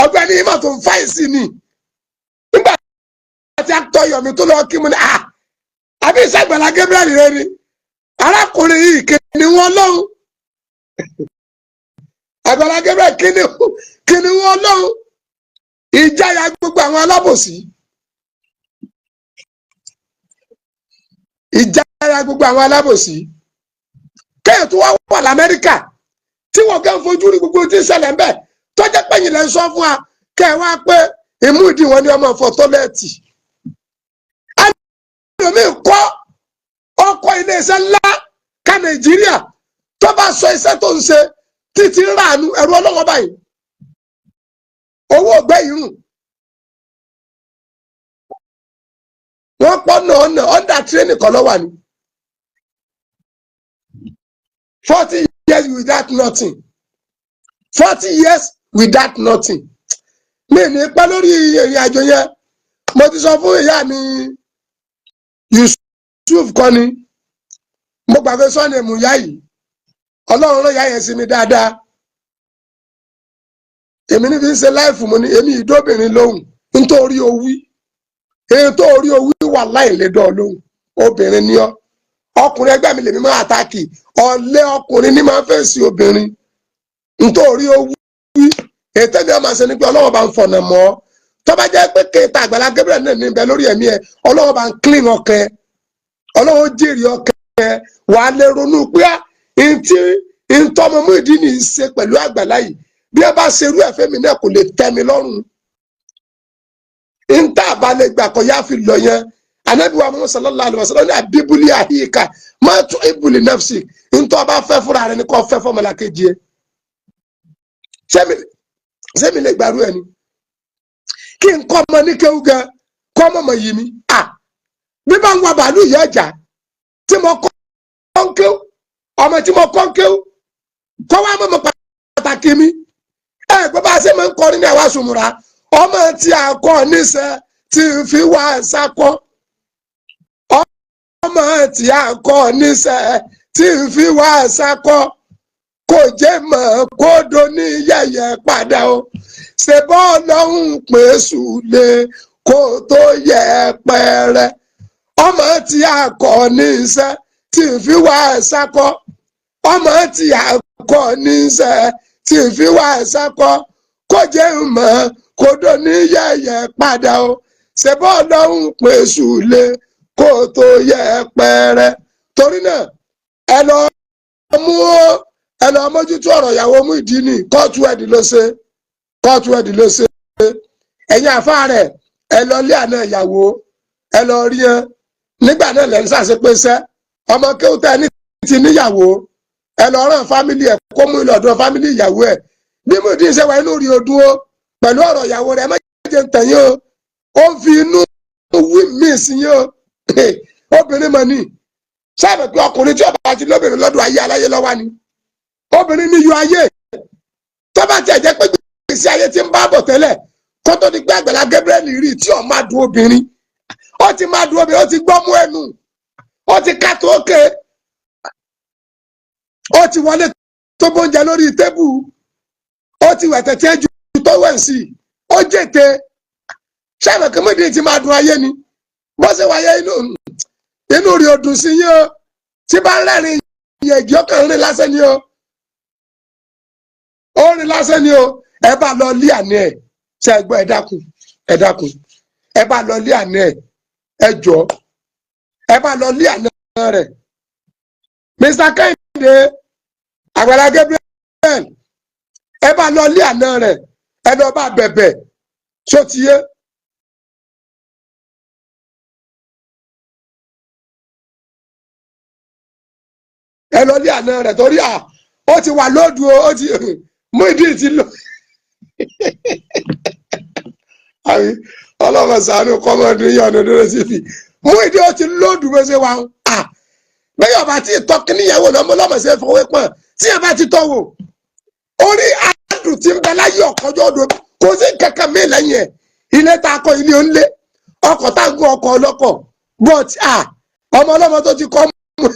ọ̀gbẹ́ni yìí mà tó ń fáyì sí ni. Nígbà tí actor Yomi tó lọ kí mu ni, àbí ìṣàgbàlá Gabriel rẹ ni arákùnrin yìí, kìnìún wọn lọ́hùn. Àgbàlá Gabriel, kìnìún wọn lọ́hùn, ìjáyà gbogbo àwọn alábòsí, ìjáyà gbogbo àwọn alábòsí. Kéèyàn tó wá wà l'Amẹ́ríkà tí wọ́n gán fojú rí gbogbo tí ń ṣẹlẹ̀ ń bẹ̀, tọ́jà pẹ̀yìn lẹ́ ń sọ fún wa, kẹ́ ẹ wá pé ìmú ìdí wọn ni ọmọ fọ tọ́lẹ́ẹ̀tì. Ẹlòmíì kọ́ ọkọ̀ iléeṣẹ́ ńlá ká Nàìjíríà, tó bá sọ iṣẹ́ tó ń ṣe títí ń ràánú ẹ̀rú ọlọ́wọ́ báyìí, owó ọgbẹ́ irun wọ́n pọ̀ náà ọ̀nà under training kan lọ́wọ́ ni. 40 years without nothing, 40 years without nothing. Mi ní pẹ́ lórí ìrìn àjò yẹn. Mo ti sọ fún ìyá mi Yusuf kọ́ni, mo gbàgbé sọ́ni èmù ìyá yìí. Ọlọ́run rán ìyá yẹn sí mi dáadáa. Èmi ní fi ń ṣe láìfù, mo ní èmi ìdóbìnrin lóhùn nítorí owí èyí tó orí owí wà láìlédọ́ lóhùn. Obìnrin ni ọ́, ọkùnrin ẹgbẹ́ mi lèmi máa àtàkì. Ọ̀lẹ ọkùnrin ní máa ń fèsì obìnrin nítorí owí. Ètò ìbí ọmọ ṣe ni pé Ọlọ́wọ́ bá ń fọ̀nà mọ́ ọ. Tó bá jẹ́ pé kéta Àgbàlá Gabriel náà níbẹ̀ lórí ẹ̀mí ẹ, Ọlọ́wọ́ bá ń clean ọkẹ, Ọlọ́wọ́ jèrè ọkẹ, wà á lè ronú pé ntí ntọ́mọ Muyideen ní í ṣe pẹ̀lú Àgbàlá yìí, bí ẹ bá ṣerú ẹ̀fẹ́ mi náà kò lè tẹ́ mi lọ́rùn. Ntá àbálẹ̀ gbà kọ́ yá fi lọ yẹn. Anabi wa Muhammad sallallahu alaihi wa sallam ní abibuli ahika máa tún ibuli nafsi, ntọ́ ọba fẹ́ fúnra rẹ ní kò fẹ́ fọmọlá kejì ẹ. Sẹ́mi lè gbàrú ẹ ni kí n kọ́ ọmọ ní kéwú gan kọ́ ọmọ mọ̀ yìí mi à bí bá ń wa bàálù yẹ ọjà tí mo kọ́ ń kéwú, ọmọ tí mo kọ́ ń kéwú kọ́ wá mọ̀ mọ̀ pàtàkì mi. Ẹ gbọ́ bá a ṣe máa ń kọrin ní àwa sùnmùrà, ọmọ tí a kọ́ níṣẹ́ tí ń fi wá ṣakọ́, ọmọ tí a kọ́ níṣẹ́ tí ń fi wá ṣakọ́, kò jẹ́ mọ̀ kó do ní yẹ̀yẹ̀ padà o, ṣe bọ́ọ̀lù ọ̀hún pè sùlẹ̀ kó tó yẹ pẹ́rẹ́. Ọmọ tí a kọ́ níṣẹ́ tí ń fi wá ṣakọ́, ọmọ tí a kọ́ níṣẹ́ tí ń fi wá ṣakọ́, kò jẹ́ mọ̀ kó do ní yẹ̀yẹ̀ padà o, ṣe bọ́ọ̀lù ọ̀hún pè sùlẹ̀ kó tó yẹ pẹ́rẹ́. Torí náà ẹ lọ mú, ẹ lọ mójútó ọ̀rọ̀ ìyàwó Muyideen. Kóòtù ẹ̀dì ló ṣe, kóòtù ẹ̀dì ló ṣe. Ẹ̀yin àfa rẹ̀, ẹ lọ lé àná ìyàwó, ẹ lọ rí ẹ nígbà náà lẹ́nu ṣàṣepẹ́sẹ́ ọmọ kéwútẹ́ ní ti níyàwó. Ẹ lọ rán family ẹ kó mú ìlọ̀dọ̀ family ìyàwó ẹ. Bí Muyideen ṣe wà, inú rí o dúró pẹ̀lú ọ̀rọ̀ ìyàwó rẹ̀. Ẹ má jẹ́ ń tẹ̀yìn o, ó ń fi inú wí mí sí yín o. Obìnrin mọ̀ ní sábẹ̀ pé ọkùnrin tí ó bá ti lóbìnrin lọ́dọ̀ ayé aláyé lọ́wọ́ ni obìnrin ní yọ ayé. Tó bá tiẹ̀ jẹ́ pé gbèsè ayé ti ń bá bọ̀ tẹ́lẹ̀ kó tó di pé Àgbàlá Gabriel rí tí ò máa dùn obìnrin, ó ti máa dùn obìnrin, ó ti gbọ́ mú ẹnu, ó ti ká tó ké, ó ti wọlé tó bóúnjẹ lórí tébù, ó ti wẹ̀ tẹ̀tẹ̀ ju tó wẹ̀ sí, ó jète. Sábẹ̀ kí Muyideen ti máa dùn ayé ni bó ṣe wáyé. Inú rí o dùn sí yín o. Tí bá ń rẹ́rìn yẹ̀gì, ọkàn rìn lásán ni o, ó rìn lásán ni o. Ẹ bá lọ lé àná ẹ ṣe é gbọ́? Ẹ dákun, ẹ dákun, ẹ bá lọ lé àná ẹ, ẹ jọ, ẹ bá lọ lé àná rẹ. Mr. Kẹ́hìndé, Àgbàlá Gabriel, ẹ bá lọ lé àná rẹ, ẹ lọ bá bẹ̀bẹ̀ ṣó ti yé. Ẹ lọ lé àná rẹ̀ torí à ó ti wà lóòdù o, ó ti Muyideen ti lọ. Àbí ọlọ́mọ sànú kọ́mọdún yìí ọ̀nà dúró sí fi Muyideen ó ti lóòdù bó ṣe wà ń à bẹ́ẹ̀ ọba tí ìtọ́ kíníyàwó lọ́mọ lọ́mọ ṣe fọwọ́ pọ̀n tí ẹ bá ti tọ́ wò orí adùn tí ń bẹ láyé ọ̀kọ́jọ́ odò kò sí kankan mí lẹ́yìn ẹ̀. Ilé tá a kọ́ ilé onílé, ọkọ̀ tá a gún ọkọ̀ ọlọ́kọ̀, but ọmọ ọlọ́mọ tó ti kọ́ mú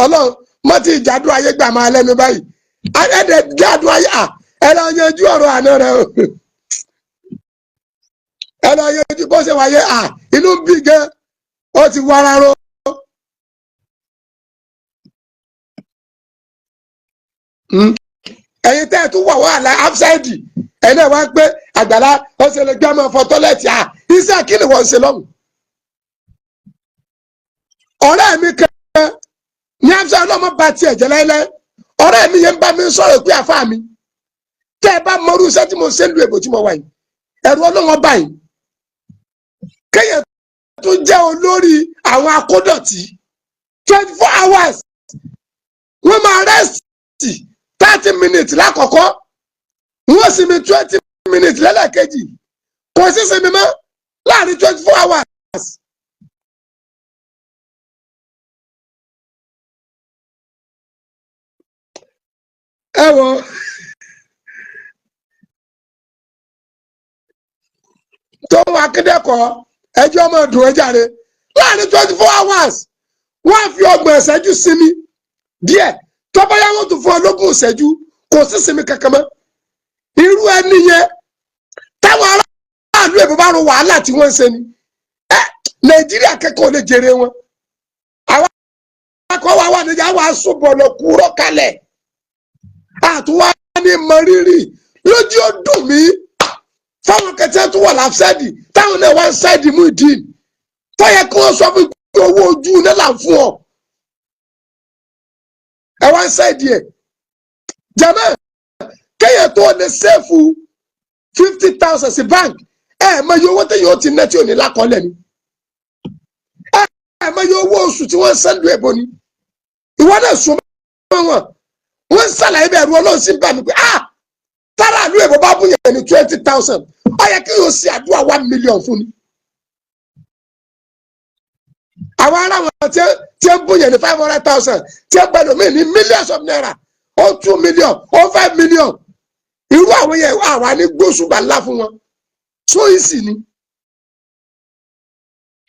ọlọ́run mọ́ ti ìjádùn ayé gbà máa lẹ́nu báyìí. Ẹ̀ẹ́dẹ̀ jádùn ayé à ẹ lọ yanjú ọ̀rọ̀ àná rẹ o, ẹ lọ yanjú bó ṣe wáyé à inú bí gan ó ti wára ro. Ẹ̀yin tẹ́ ẹ tún wà wàhálà áfsáìdì ẹ̀yin náà wá ń pé àgbàlá ó ṣe lè gbé ọmọ fọ tọ́lẹ̀tì à iṣẹ́ kí ni wọ́n ń ṣe lọ́hùn. Ọ̀rẹ́ mi kan ní áfsáìdì ọlọ́mọ bá tiẹ̀ jẹ́ láéláé. Ọ̀rẹ́ mi yẹn ń bá mi sọ̀rọ̀ pé àfa mi tẹ́ ẹ bá mọrú iṣẹ́ tí mo ṣe ń lu èbò tí mo wà yìí, ẹ̀rù ọlọ́wọ́n báyìí kéèyàn tún jẹ́ olórí àwọn akódọ̀tí 24 hours, wọ́n máa rest 30 minutes lákọ̀ọ́kọ́, wọ́n sinmi 20 minutes lẹ́lẹ́kejì, kò sí sinmi mọ́ láàrin 24 hours. Ẹ wo tó ń wá kédẹ́kọ̀ọ́ ẹjọ́ ọmọ dùn ẹ́ jàre láàrin 24 hours wọ́n á fi 30 ìṣẹ́jú sinmi díẹ̀, tọ́ba yà wọ́n tún fún ọlọ́gbọ̀n ìṣẹ́jú, kò sí sinmi kankan mọ́. Irú ẹni yẹn táwọn aráàlú èbó bá ro wàhálà tí wọ́n ń ṣe ni ẹ Nàìjíríà kẹ́kọ̀ọ́ lè jèrè wọn. Àwọn akọ wa wà níjà wàá sùn bọ̀lọ̀ kúrọ́ kalẹ̀ àtúwá ní mọrírì lójú ó dùn mí fáwọn kẹtẹ tó wà láfsẹ́ẹ̀dì táwọn náà wá ń sẹ́ẹ̀dì Muyideen tó yẹ kí wọ́n sọ fún pé owó ojú iná là ń fún ọ ẹ wá ń sẹ́ẹ̀dì ẹ̀ jẹ́mọ́ kéèyàn tó lè sẹ́ẹ̀fù 50,000 sí bank, ẹ mọ iye owó téèyàn ó ti ná tí ò ní lákọọ́lẹ̀ ni, ẹ mọ iye owó oṣù tí wọ́n ń sẹ́ndù ẹ̀bọ ni. Ìwọ náà sọ mọ́ wọn, wọ́n ń ṣàlàyé bẹ́ẹ̀ ru ọlọ́run sí ń bà mí pé ah tára àlú èbó bá bú yẹn ní 20,000, ó yẹ kí yóò ṣe àdúrà 1 million fún ni. Àwọn ará wọn tí ń bú yẹn ní 500,000, tí ń gbẹdọ̀ mí ní millions of naira, ó 2 million, ó 5 million, irú àwọn yẹn àwa ní gbósùbà ńlá fún wọn so easy ni.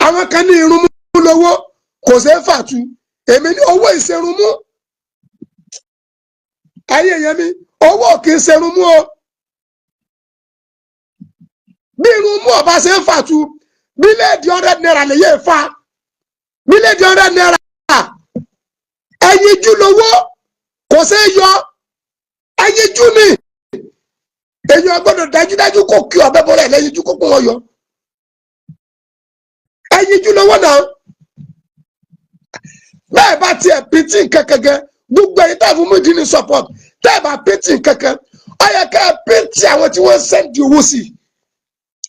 Àwọn kan ní irun mú lówó kò ṣeé fàtu, èmi ní owó ìṣerun mú ayé yẹn mi owó kì í ṣerun mú o. Bí irun mú ọba ṣe ń fàtu, bíléèdì 100 naira lè yé fa bíléèdì 100 naira, ẹyinjú lówó kò ṣeé yọ, ẹyinjú ni èyàn gbọ́dọ̀ dájúdájú kò kí ọbẹ bọrẹ lẹ́yinjú kó kún wọn yọ ẹyinjú lówó náà. Bẹ́ẹ̀ bá tiẹ̀ pìtì kankan gbogbo ẹ̀yin tá a fún Muyideen ní support, tẹ́ ẹ bá pìtì kankan ó yẹ ká pìtì àwọn tí wọ́n sẹ́ndì owó sí i.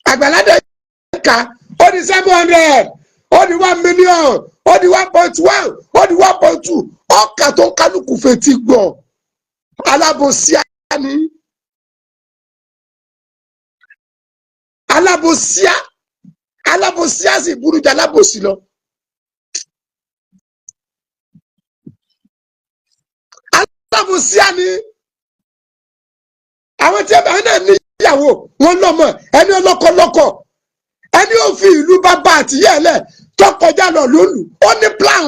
Àgbàlá dẹ̀ ká ó di 700, ó di 1 million, ó di 1.1, ó di 1.2, ọkà tó ń kálukú fetí gbọ́ alábòsíà ni alábòsíà, alábòsíà sì burú ju alábòsí lọ. Alábòsíà ni àwọn tí ẹ náà níyàwó wọn lọ́mọ, ẹni ọlọ́kọlọ́kọ, ẹni ó fi ìlú bàbá àtìyẹ́ ẹ̀ lẹ̀ tó kọjá lọ lólu, ó ní plan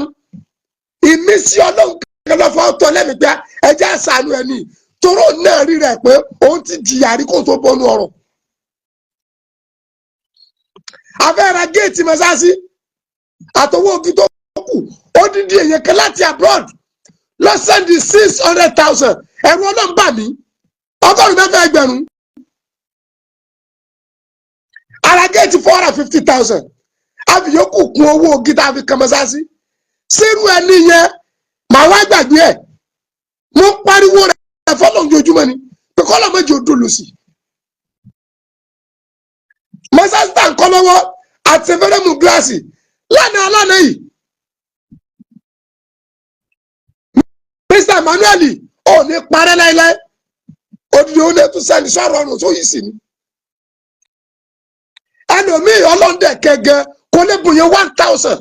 ìmísí ọlọ́run kankan lọ́fọ́ tọ́ lẹ́mìí pé ẹjẹ́ àṣàánú ẹni toró náà rí rẹ̀ pé òun ti jìyà rí kó tó bọ́nú ọ̀rọ̀. Afẹ́ ra géètì mọ́sáàsì àtọwọ́ ogi tó kù, odidi èèyàn kan láti abroad lọ sẹ́ndì 600,000, ẹ̀rù ọlọ́run bà mí, 6,000 ara géètì 450,000, àfìyókù kún owó ogi tá a fi kan mọ́sáàsì. Sírú ẹni yẹn màá wá gbàgbé ẹ̀, mo ń pariwo rẹ̀ fọlọ́ ojoojúmọ́ ni pé kọ́lọ́ méjì ó dùn lùsì. Mọ́sáàsì tá à ń kọ́ lọ́wọ́ àti fẹ́rẹ́mù gíláàsì lánàá lánàá yìí. Mr. Emmanuel ò ní parẹ́ láéláé. Odidi ó lè tún sẹ́ni sọ̀rọ̀ ọ̀run tó yìí sí ni. Ẹlòmíì ọlọ́ndẹ̀ kẹgẹ kò lè bùn yẹn 1,000.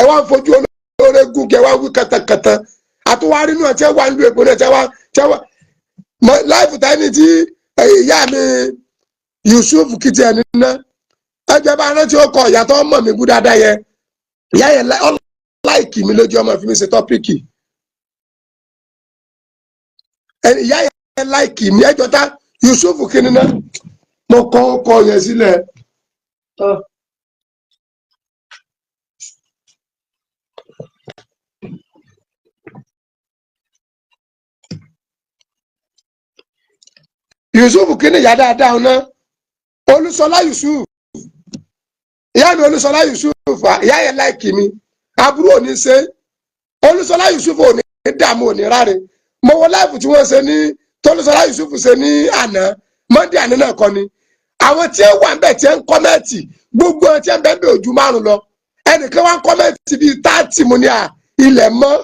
Ẹ wá ń fojú olóore gùn kẹ wá wí kẹtẹkẹtẹ. Àtúwárí náà tẹ wá ń lu èkó náà tẹ wá tẹ wá láìfù táyì tí ìyá mi Yusuf kìtì ẹni ná ẹjẹ bá rántí ó kọ ìyàtọ̀ ọmọ mi bú dáadáa yẹ ìyá yẹn like mi lójú ọmọ fi mi ṣe topic. Ìyá yẹn like mi ẹjọ́ ta Yusuf kìíní náà mo kọ́ ọkọ yẹn sílẹ̀. Yusuf kìíní ìyá dáadáa náà Olúṣọlá Yusuf, ìyá mi Olúṣọlá Yusuf, ìyá yẹn like mi, aburú ò ní ṣe Olúṣọlá Yusuf, ò ní dààmú, ò ní ráre. Mo wo live tí wọ́n ṣe ní tolúṣọlá Yusuf ṣe ní àná Monday àná náà kọ́ ni àwọn tí ó wà ń bẹ̀ tí ń comment, gbogbo ẹ̀ tí ń bẹ̀ ń bẹ̀ ojú 5 lọ, ẹnìkan wá ń comment bíi 30. Mo ní à ilẹ̀ mọ́.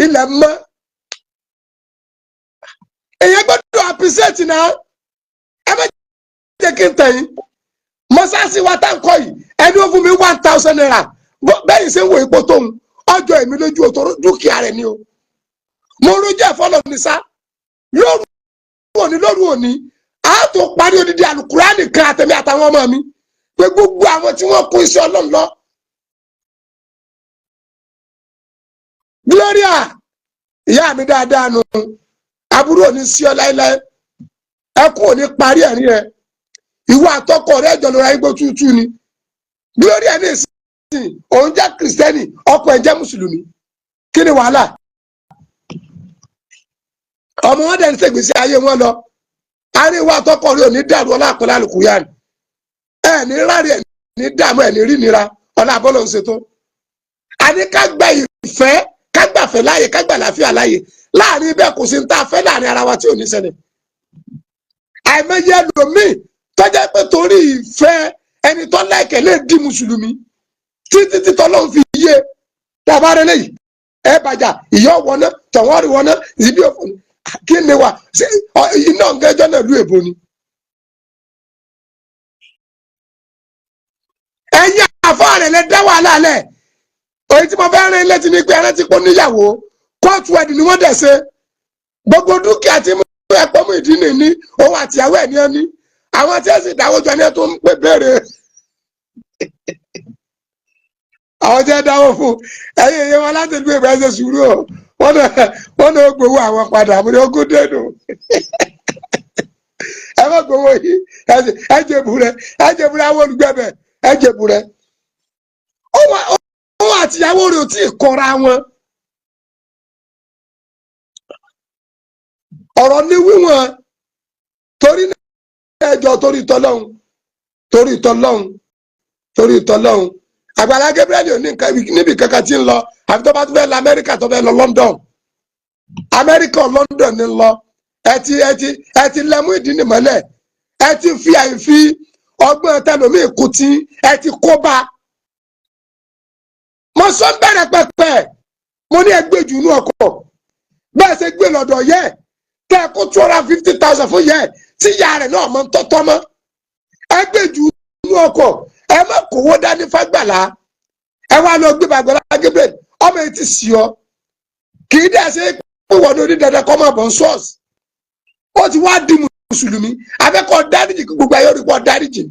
Ilẹ̀ mọ́. Èyàn gbọ́dọ̀ appreciate náà. Ẹ má jẹ́ kí n tẹ̀yìn mọ́sáàsì wa tá n kọ́ yìí, ẹni ó fún mi ₦1,000 bẹ́ẹ̀ ṣe ń wo ipò tóun ọjọ́ èmi lójú òtò dúkìá rẹ̀ ni o. Mo rojú ẹ̀fọ́ lọ ní sá lóru òní, lóru òní a tó parí odidi alukurani kan àtẹ̀mí àtàwọn ọmọ mi pé gbogbo àwọn tí wọ́n kún iṣẹ́ Ọlọ́run lọ. Gloria, ìyá mi dáadáa nu, aburú òní sí ọ láéláé, ẹkún òní parí ẹ̀rín rẹ, ìwọ àtọkọ rẹ jọ lóra igbó tútù ni. Gloria ní ìsìn òun jẹ́ kìrìsìtẹ́nì, ọkọ ẹ̀ jẹ́ mùsùlùmí, kí ni wàhálà? Ọmọ wọn dẹ̀ ń ṣègbésí ayé wọn lọ. Àríwá àtọkọ rẹ ò ní dàrú, ọlá àpẹẹrẹ àlùkùyàn ẹ ní rárí, ẹ ní dààmú, ẹ ní rí nira, ọlá àbọ̀lọ̀ ń ṣètò. Àní ká gba ìfẹ́, ká gbàfẹ́ láàyè, ká gbà láfíà láàyè láàrin bẹ́ẹ̀, kò sí ní tá a fẹ́ láàrin ara wa tí ò ní ṣẹlẹ̀. Àìmọye ẹlòmíì tọ́jà pé torí ìfẹ́ ẹni tó láìkẹ́ lè di mùsùlùmí títí tí tọ́lọ́run fi yé tàbá rẹ lẹ́yìn ẹ bàjá ìyá wọná tọ̀wọ́n rí wọná ìbí òfò kí ni wà iná ngẹ́jọ́ náà lú èbó ni. Ẹ̀yin àfọ́ rẹ̀ lè dá wàhálà lẹ̀. Èyí tí mo fẹ́ rìn létí ni pé ẹran ti pọ̀ níyàwó, kóòtù ẹ̀dì ni wọ́n dẹ̀ ṣe gbogbo dúkìá tí mo ẹ̀pọ̀ mú ìdí nìní òun àtìyàwó ẹ̀ ní ẹni àwọn tí ẹ sì dáwọ́ jọ ní ẹ tó ń pè béèrè àwọn tí ẹ dáwọ́ fún ẹ̀yìn èyí wọn láti gbé ìgbà ẹsẹ̀ sùúrù o, wọ́n náà gbowó àwọn padà àmúlẹ̀ ní ogún dẹnu ẹ má gbowó yìí, ẹ jẹ̀bù rẹ, ẹ jẹ̀bù rẹ, àwọn olùgbẹ̀bẹ̀ ẹ jẹ̀bù rẹ. Òun àtìyàwó rẹ̀ ò tí ì kọra wọn. Ọ̀rọ̀ ní wíwọ̀n torí ẹjọ́, torí tọlọ́hun, torí tọlọ́hun, torí tọlọ́hun. Àgbàlá Gabriel ò ní níbi kankan tí ń lọ àfi tó bá tún fẹ́ lọ Amẹ́ríkà, tó fẹ́ lọ London. Amẹ́ríkà, London ní lọ. Ẹ ti ẹ ti ẹ ti lẹ́mú ìdí nìmọ́lẹ̀, ẹ ti fi àìfi ọgbọ́n tẹlomi kù tí ẹ ti kó bá. Mo sọ bẹ̀rẹ̀ pẹ̀pẹ̀, mo ní ẹgbẹ́ jù inú ọkọ̀ bẹ́ẹ̀ ṣe gbé lọ́dọ̀ yẹ tẹ́ ẹ kó 250,000 fún yẹ tí ìyá rẹ̀ náà mọ̀ ń tọ́tọ́ mọ́. Ẹgbẹ́ jù inú ọkọ̀, ẹ má kówó dání fágbàlá, ẹ wá lọ gbé bàgbàlá Gabriel. Ọmọ yìí ti sì ọ, kì í dẹ̀ ṣe pé wọ́n ní onídàáda kọ́ máa bọ̀ ń ṣọ́ọ̀ṣì. Ó ti wá di mùsùlùmí, abẹ́kọ̀ dáríjì, gbogbo ayé orí pọ̀ dáríjì,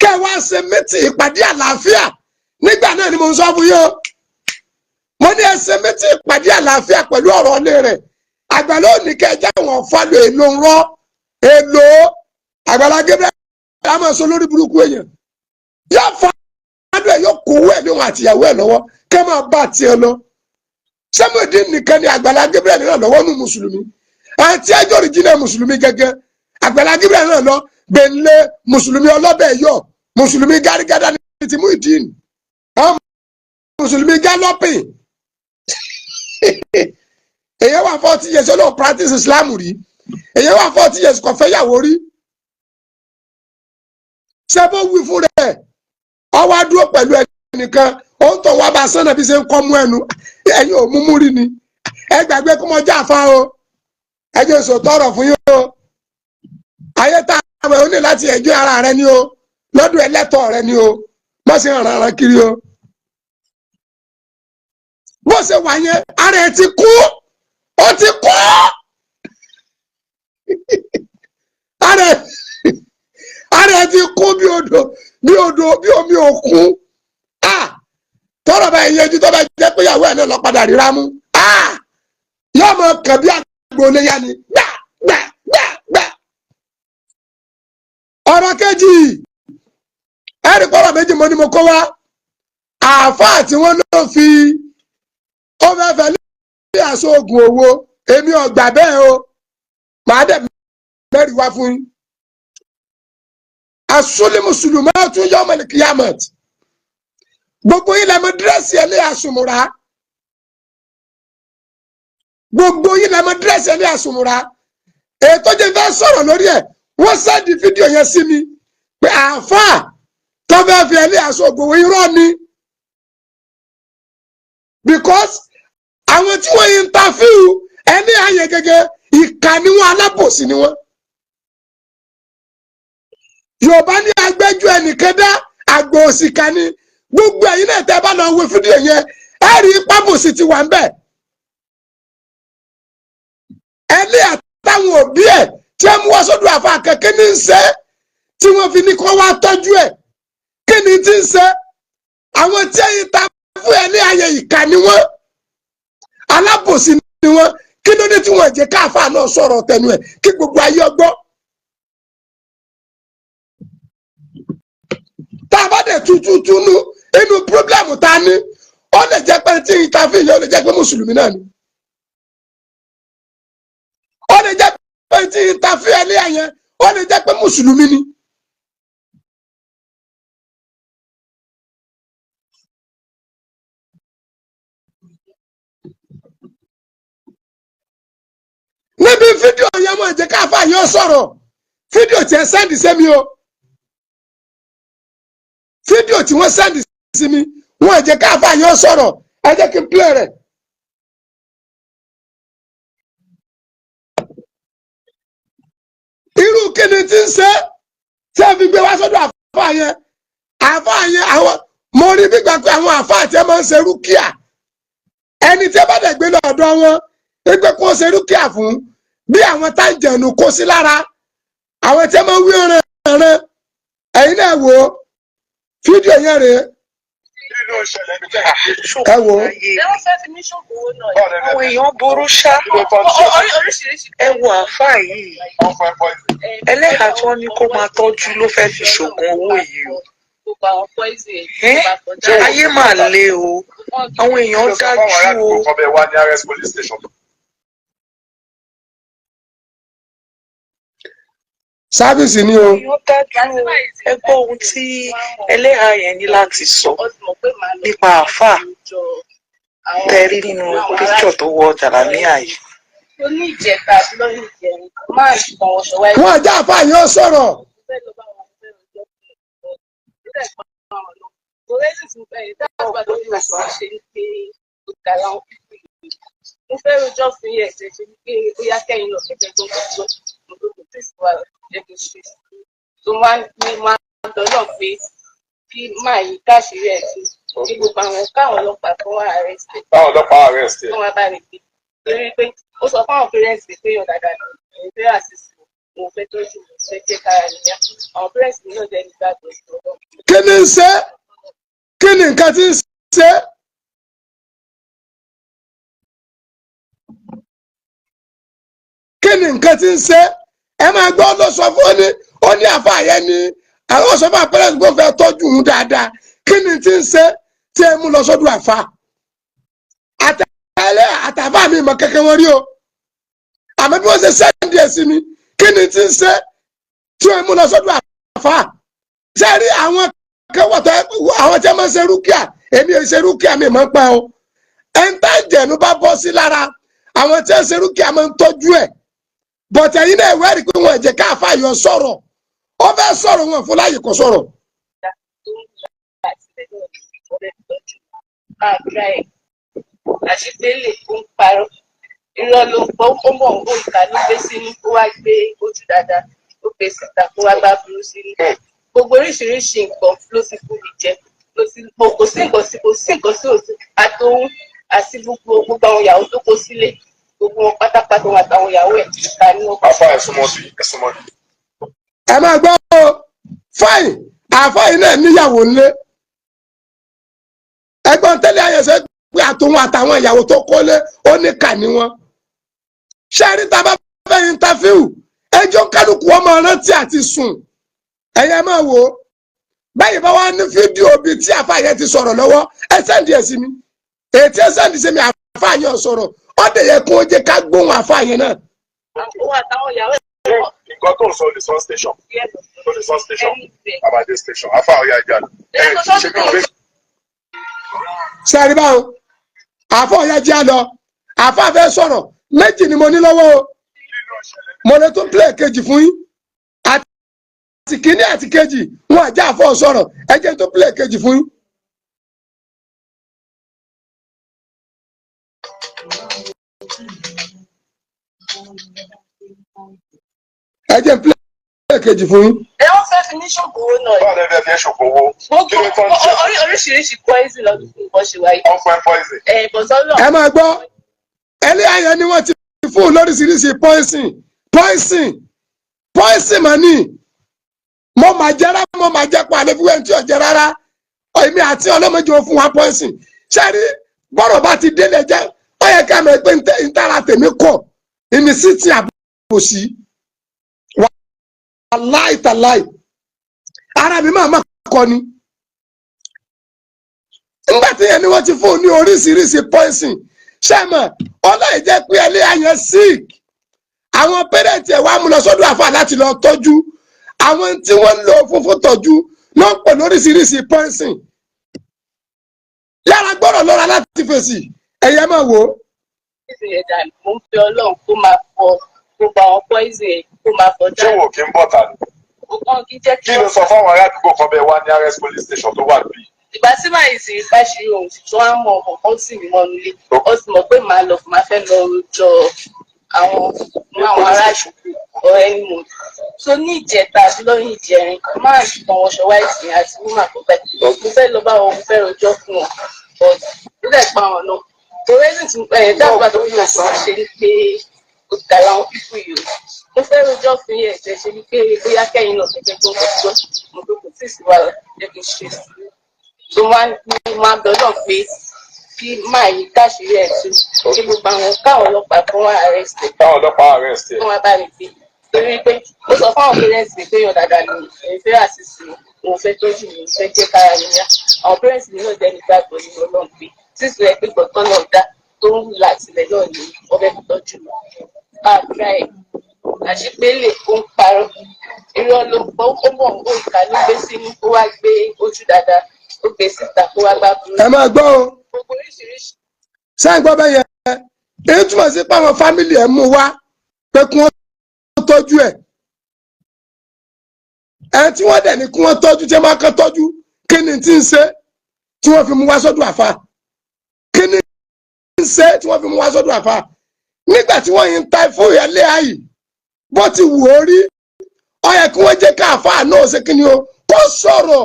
kẹ́ ẹ wá ṣe mítì ìpàdé àlàáfíà. Nígbà náà ni mo ń sọ fún yín o, mo ní ẹ ṣe mítì ìpàdé àlàáfíà pẹ̀lú ọ̀rọ̀ ilé rẹ̀. Àgbàlá òní kẹ́ ẹ já wọn fálọ èlò ń rọ èlò. Àgbàlá Gabriel a máa sọ lórí burúkú èèyàn yóò fálọ ẹ, yóò kówó ẹ ní òun àtìyàwó ẹ lọ́wọ́, kẹ́ máa bá tiẹ̀ lọ. Sẹ́mọ̀dé nìkan ni Àgbàlá Gabriel náà lọ́wọ́ nù mùsùlùmí àti ẹjọ́ òrìjìnà mùsùlùmí gẹ́gẹ́. Àgbàlá Gabriel náà lọ gbẹ̀lẹ́ mùsùlùmí ọlọ́bẹ̀ yọ mùsùlùmí gárígádá ní ti Muyideen, àwọn mùsùlùmí galloping. Èyí wà 40 years olóò practice Islam rí, èyí wà 40 years kò fẹ́ yàwó rí. Ṣé bó wí fún rẹ̀? Ó wá dúró pẹ̀lú ẹnìkan, ó ń tọ̀ wá bá sánà bí ṣe ń kọ́ mú ẹnu. Ẹ̀yin ò mú mú rí ni. Ẹ gbàgbé kó mọ jáfa o. Ẹ jẹ́ sọ tọrọ fún yín o. Ayé tá a wẹ̀, ó ní láti ẹjọ́ ara rẹ ni o, lọ́dún ẹlẹ́tọ̀ rẹ ni o. Má ṣe ràn ràn kiri o. Bó ṣe wà yẹn, ara ẹ ti kú, ó ti kú. Ara ẹ ti kú bí odò, bí odò, bí omi òkun. Tọrọ bá yẹn ju, tó bá jẹ́ pé ìyàwó ẹ̀ náà lọ padà ríra mú, yóò mọ kàn bí àgbo léyà ni, gbà gbà gbà gbà. Ọ̀rọ̀ kejì, ẹ̀rí pọ̀rọ̀ méjì mo ní mo kó wá. Àáfàá tí wọ́n náà fi ó fẹ́ fẹ́ lé aṣọ oògùn owó, èmi ò gbà bẹ́ẹ̀ o. Màá dẹ̀ mẹ́rin wá fún yín. Asúlì mùsùlùmí tún yọ ọmọ kíyàmọ̀tì. Gbogbo yín lẹ́mọ dírẹ́sì ẹ̀ lé àsùnmùrà. Gbogbo yín lẹ́mọ dírẹ́sì ẹ̀ lé àsùnmùrà. Ètò jẹ́ fẹ́ sọ̀rọ̀ lórí ẹ̀, wọ́n send fídíò yẹn sí mi pé àáfàá tó fẹ́ fi ẹ̀ lé aṣọ ògùn, irọ́ ni, because àwọn tí wọ́n interview ẹni àyè gẹ́gẹ́, ìkà ni wọ́n, alábòsí ni wọ́n. Yorùbá ní agbẹ́jọ́ ẹnìkan dá, àgbò òsìkà ni. Gbogbo ẹ̀yin náà tẹ́ bá lọ wo fídíò yẹn, ẹ rí pábòsí ti wà ń bẹ̀. Ẹni àtàwọn òbí ẹ̀ tí ẹ mú wá sọ́dọ̀ àfa kẹ̀kẹ́ ní í ṣe tí wọ́n fi ní kó wá tọ́jú ẹ̀, kí ni tí ń ṣe? Àwọn tí ẹ̀yin ta fún ẹ ní ayé, ìkà ni wọ́n, alábòsí ni wọ́n. Kí ló dé tí wọ́n jẹ́ káfà náà sọ̀rọ̀ tẹnu ẹ̀ kí gbogbo ayé ọgbọ́? Tá a bá dẹ̀ tuntun túnú inú problem tá a ní, ó lè jẹ́ pé tí ìtàfin yẹn, ó lè jẹ́ pé mùsùlùmí náà ni. Ó lè jẹ́ pé tí ìtàfin ẹlẹ́yà yẹn, ó lè jẹ́ pé mùsùlùmí ni. Níbi fídíò yẹn, wọ́n jẹ́ káfà yóò sọ̀rọ̀. Fídíò tí ẹ send sí mi o, fídíò tí wọ́n send sí mi, wọ́n jẹ́ káfà yóò sọ̀rọ̀. Ẹ jẹ́ kí n play rẹ̀. Irú kíni tí ń ṣe tí ẹ fi gbé wá sọ́dọ̀ àfáà yẹn? Àfáà yẹn, àwọn mo rí gbígbà pé àwọn àfáà tí ẹ máa ń ṣe rúkìá, ẹni tí ẹ bá dẹ̀ gbé lọ́dọ̀ wọn ẹgbẹ́ kó ṣe rúkìá fún, bí àwọn táǹjẹ̀nù kó sí lára, àwọn tí ẹ máa ń wí ọ̀ràn ọ̀ràn. Ẹ̀yin náà wò ó, fídíò yẹn rèé. Ẹ wò ó. Àwọn èèyàn burú ṣá. Ẹ wo àáfàá yìí, ẹlẹ́hàá tí wọ́n ní kó máa tọ́jú ló fẹ́ fi ṣoògùn owó yìí o. Ẹ́, ayé mà le o, àwọn èèyàn dájú o. Sáfíìsì ni o. Èèyàn dájú o. Ẹ gbọ́ ohun tí ẹlẹ́hàá yẹn ní láti sọ nípa àáfàá tẹ́ rí nínú píkṣọ̀ tó wọ jàlámíà yìí. Wọ́n jẹ́ àfáà yóò sọ̀rọ̀. Mo fẹ́ rojọ́ fún yẹ̀ ṣe ṣe pé ó yá kẹ́yìn náà kẹ́kẹ́ tó ń gbọ́ mo tó kò tí ì wà jẹ́ kí n ṣe tó máa ń ní máa ń dọ́lọ́ pé kí máa yí káṣírí ẹ̀ sí kí gbogbo àwọn káwọn ọlọ́pàá tó wà arrest ẹ̀. Báwọn ọlọ́pàá arrest ẹ̀. Tó wá bá mi gbé torí pé ó sọ fáwọn parents mi pé yàn dáadáa ni òun fẹ́ assist mi, òun fẹ́ tọ́jú mi, òun fẹ́ jẹ́ kára mi yá. Àwọn parents mi náà jẹ́ nígbàgbọ́ ìṣòro. Kí ni ń ṣe? Kí ni nǹkan tí ń ṣe? Kí ni nǹkan tí ń ṣe? Ẹ máa gbọ́, ló sọ fún ó ní àfa yẹn ni àwọn sọ fún àpẹẹrẹ tó fẹ́ tọ́jú òun dáadáa. Kí ni tí ń ṣe tí ẹ mú lọ sọ́dọ̀ àfa? Àtàlẹ́ àtàfà mi mọ̀ kẹ́kẹ́ wọn rí o, àmọ́ bí wọ́n ṣe send ẹ̀ sí mi, kí ni tí ń ṣe tí ẹ mú lọ sọ́dọ̀ àfa? Ṣé rí àwọn kẹwọ́tọ̀, àwọn tí wọ́n máa ń ṣe rúkìá? Èmi ò ṣe rúkìá, mi máa ń pa o. Ẹ̀ńtà ìjẹ̀nu bá bọ́ sí lára, àwọn tí wọ́n ṣe rúkìá máa ń tọ́jú ẹ̀. Bọ̀tẹ̀ yìí náà ìwé rí pé wọ́n jẹ́ káfá yọ sọ̀rọ̀, ó fẹ́ sọ̀rọ̀, wọn fún láyè kó sọ̀rọ̀. fẹ́ tọ́jú máa dra ẹ̀. Àṣìpélè ó ń parọ́, irọ́ ló ń pọ́, ó mọ̀ ó ìka ló gbé sínú, ó wá gbé ojú dáadáa, ó gbé síta, kó wá bá burú sínú. Gbogbo oríṣiríṣi nǹkan ló ti fún mi jẹ, ló ti kò sí nǹkan sí, kò sí nǹkan sí òsì, àtòun àti gbogbo àwọn ìyàwó tó kó sílé, gbogbo wọn pátápátá, wọn àtàwọn ìyàwó ẹ̀ ìka ní wọn. Àfa, ẹ̀sùn mọ́ bí, ẹ̀sùn mọ́ bí. Ẹ máa gbọ́ o. Fine, àáfàá yìí náà níyàwó ńlé. Ẹgbọ́n tẹ́lẹ̀ ayẹsẹ̀ pé àtòun àtàwọn ìyàwó tó kólé, ó ní kà ní wọn. Ṣé ẹ rí, tá a bá fẹ́ interview, ẹjọ́ kálukú ọmọ rántí àti sùn. Ẹ̀yẹ máa wò ó báyìí, bá wá ní fídíò bíi tí àáfàá yẹn ti sọ̀rọ̀ lọ́wọ́, ẹ send ẹ̀ sí mi. Èyí tí ẹ send sí mi, àáfàá yẹn sọ̀rọ̀. Ó dẹ̀ yẹ kó jẹ́ ká gbóhùn àáfàá yẹn náà. Òun àtàwọn ìyàwó ẹ̀ Nǹkan tó ń sọ lè sọ station, tó lè sọ station, Abade station. Àfa, ọ̀yà ìjà ẹ kì í ṣe bí pé Sẹ́ẹ̀rí báwo? Àfọ̀ ọ̀yá jẹ́ àlọ́. Àfọ̀ àfẹ́ sọ̀rọ̀ méjì ni mo ní lọ́wọ́ o. Mo lè tún play kejì fún yín, àti kínní àti kejì wọn àjẹ́ àfọ̀ sọ̀rọ̀. Ẹ jẹ́ tún play kejì fún yín. Ẹ jẹ́ play kejì fún yín. Ẹ wọ́n fẹ́ fi ní ṣògùn owó náà. Báwo lẹ́nu ẹ fi ẹ́ ṣògùn owó? Kí ló tó ń jẹ? Oríṣiríṣi poison lọ́dún fún bó ṣe wáyé. Wọ́n fún ẹ poison. Ẹ̀ bọ̀sọ́lọ̀. Ẹ máa gbọ́, ẹlẹ́yà yẹn ni wọ́n ti fún un lóríṣiríṣi poison, poison, poison. Mà ní mo máa jẹ rárá, mo máa jẹ pa àlẹ́ fún ẹni tí ò jẹ rárá. Èmi àti ọlọ́mọdé ò fún wa poison. Ṣẹ́rí bọ́rọ̀ bá ti délé jẹ́, ó yẹ ká mọ̀ pé ntara tèmi kọ̀ ìmísí ti àbòsí. Wàláì tàláì, ara mi máa má kọ ni. Nígbà tí yẹn ni wọ́n ti fún un ní oríṣiríṣi poison, ṣé mọ̀ ọlọ́ọ̀ jẹ́ pé ẹlẹ́yà yẹn sick, àwọn parents ẹ̀ wá mú lọ sọ́dọ̀ àfà láti lọ tọ́jú. Àwọn tí wọ́n ń lò fún tọ́jú ló ń pè lóríṣiríṣi poison. Yára gbọ́dọ̀ lọ́ra láti fèsì. Ẹ̀yẹ máa wò ó. Poison yẹn dànù. Mo ń fi Ọlọ́run kó máa fọ gbogbo àwọn poison yẹn, kó máa fọ Ṣé dànù. wò kí ń bọ̀ tà ní? Ó kàn kí jẹ́ Kí ló sọ fáwọn ará àdúgbò kan bẹ́ẹ̀ wá ní RS police station tó wà níbí? Ìgbà tí màá sì rí báṣìírí òun sì tún á mọ ọkàn kan sì mí mọ́nu ilé, ó sì mọ̀ pé màá lọ, màá fẹ́ lọ rojọ́ àwọn ará àdúgbò ọ̀rẹ́ ni mo so ní ìjẹta àti lọ́yìn ìjẹrin máa kàn wọṣọ white yẹn àti woman tó fẹ́, mo fẹ́ lọ bá wọn, mo fẹ́ rojọ́ fún wọn, but ó dẹ̀ pa wọn náà. Torí ẹ̀sìn tí ẹ̀ dábàá tó fi hàn ṣe ni pé ó ti dàrá àwọn pípù yìí o. Mo fẹ́ rojọ́ fún yẹn ẹ̀jẹ̀ ṣe ni pé bóyá kẹ́yìn náà fẹ́ gbọ́ gbọ́. Mo pé kò tí ì sí wàhálà, jẹ́ kí n ṣe sùúrù. Tó máa ń máa bẹ náà pé kí máa yí káṣírí ẹ̀ tú, kí gbogbo àwọn káwọn ọlọ́pàá kan wá arrest ẹ̀. Táwọn ọlọ́pàá arrest ẹ̀. Kí wọ́n bá mi gbé, torí pé ó sọ fáwọn parents mi pé yàn dáadáa ni èmi fẹ́ àṣìṣe, òun fẹ́ tọ́jú mi, òun fẹ́ jẹ́ kára mi yá. Àwọn parents mi náà jẹ́ nígbàgbọ́ nínú Ọlọ́run pé sísọ ẹ pé gbọ̀tọ́ náà dá tó ń wù látìlẹ̀ náà ni wọ́n fẹ́ fi tọ́jú mi. Máa dra ẹ̀, àṣìpélè ó ń parọ́, irọ́ ló ń pọ́, ó mọ̀ ó ìka ló gbé sínú, ó wá gbé ojú dáadáa, ó gbé síta, kó wá gbá burú. Ẹ máa gbọ́ o. Gbogbo oríṣiríṣi. Sáà gbọ́ bẹ́ẹ̀ yẹn? Èyí túmọ̀ sí pé àwọn family ẹ̀ mú wá pé kí wọ́n tọ́jú ẹ̀. Ẹ tí wọ́n dẹ̀ ní kí wọ́n tọ́jú, tí wọ́n máa kàn tọ́jú, kí ni tí ń ṣe tí wọ́n fi mú wá sọ́dọ̀ àfa? Kí ni ń ṣe tí wọ́n fi mú wá sọ́dọ̀ àfa nígbà tí wọ́n yìí ń ta fún ìyálé ayì? Bó ti wù ó rí, ó yẹ kí wọ́n jẹ́ ká àfa náà ṣe kí ni o, kó sọ̀rọ̀.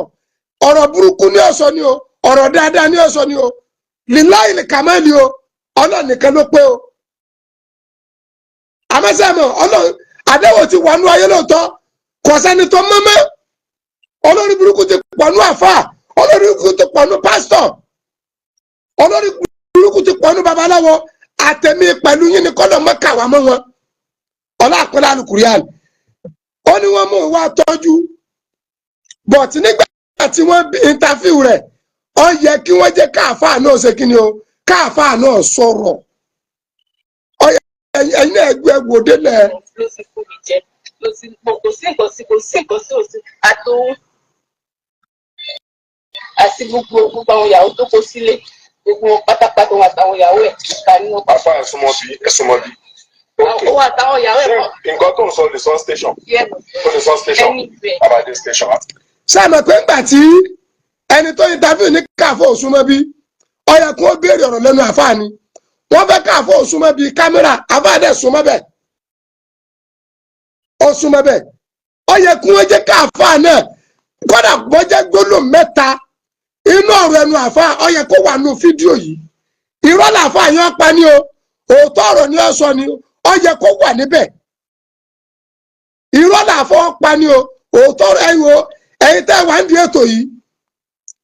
Ọ̀rọ̀ burúkú ní ọ̀sọ̀ ni o, ọ̀rọ̀ dáadáa ní ọ̀sọ̀ ni o, líláì ní kàmáàlì o. Ọlọ́run nìkan ló pé o. Àmọ́sẹ́mọ̀ Ọlọ́run àdéhùn ti wà nú ayé lóòótọ́, kò sẹ́ni tó mọ́mọ́. Olórí burúkú ti pọ̀ nú àfà, olórí burúkú ti pọ̀ nú pásítọ̀, olórí burúkú ti pọ̀ nú babaláwo. Àtẹ̀mí pẹ̀lú yín ni kọ́lọ̀ mọ́kà wà mọ́ wọn. Ọlá àpẹẹrẹ alukurian, ó ní wọ́n mú wa tọ́jú, but nígbà tí wọ́n interview rẹ̀, ó yẹ kí wọ́n jẹ́ káàfáà náà ṣe kí ni o, káàfáà náà sọ̀rọ̀. Ẹ̀yin náà ẹgbẹ́ wò délẹ̀. Ló ti fún mi jẹ, ló ti kò sí nǹkan sí, kò sí nǹkan sí òsì, àtòun àti gbogbo àwọn ìyàwó tó kó sílé, gbogbo wọn pátápátá, wọn àtàwọn ìyàwó ẹ̀ ìka ní wọn. Àfa, ẹ̀sùn mọ́ bí, ẹ̀sùn mọ́ bí. Òun àtàwọn ìyàwó ẹ̀ kọ́. Nǹkan tó ń sọ lè sọ station, tó lè sọ station, Abade station. Sáà mọ̀ pé ńgbà tí Ẹni tó interview ní káfọ́ òsúnmọ́ bí, ó yẹ kó béèrè ọ̀rọ̀ lẹ́nu àfáà ni. Wọ́n fẹ́ káfọ́ òsúnmọ́ bí kámẹ́rà, àfáà dẹ̀ súnmọ́ bẹ́ẹ̀, ó súnmọ́ bẹ́ẹ̀. Ó yẹ kí wọ́n jẹ́ káfáà náà kódà bọ́ jẹ́ gbólóhùn mẹ́ta inú ọ̀rọ̀ ẹnu àfáà, ó yẹ kó wà nù fídíò yìí. Irọ́ làfáà yẹn pa ní o, òótọ́ ọ̀rọ̀ ni ó sọ ni, ó yẹ kó wà níbẹ̀. Irọ́ làfáà pa ní o, òótọ́ ọ̀rọ̀. Ẹ̀yin o, ẹ̀yin tẹ́ wà ń di ètò yìí,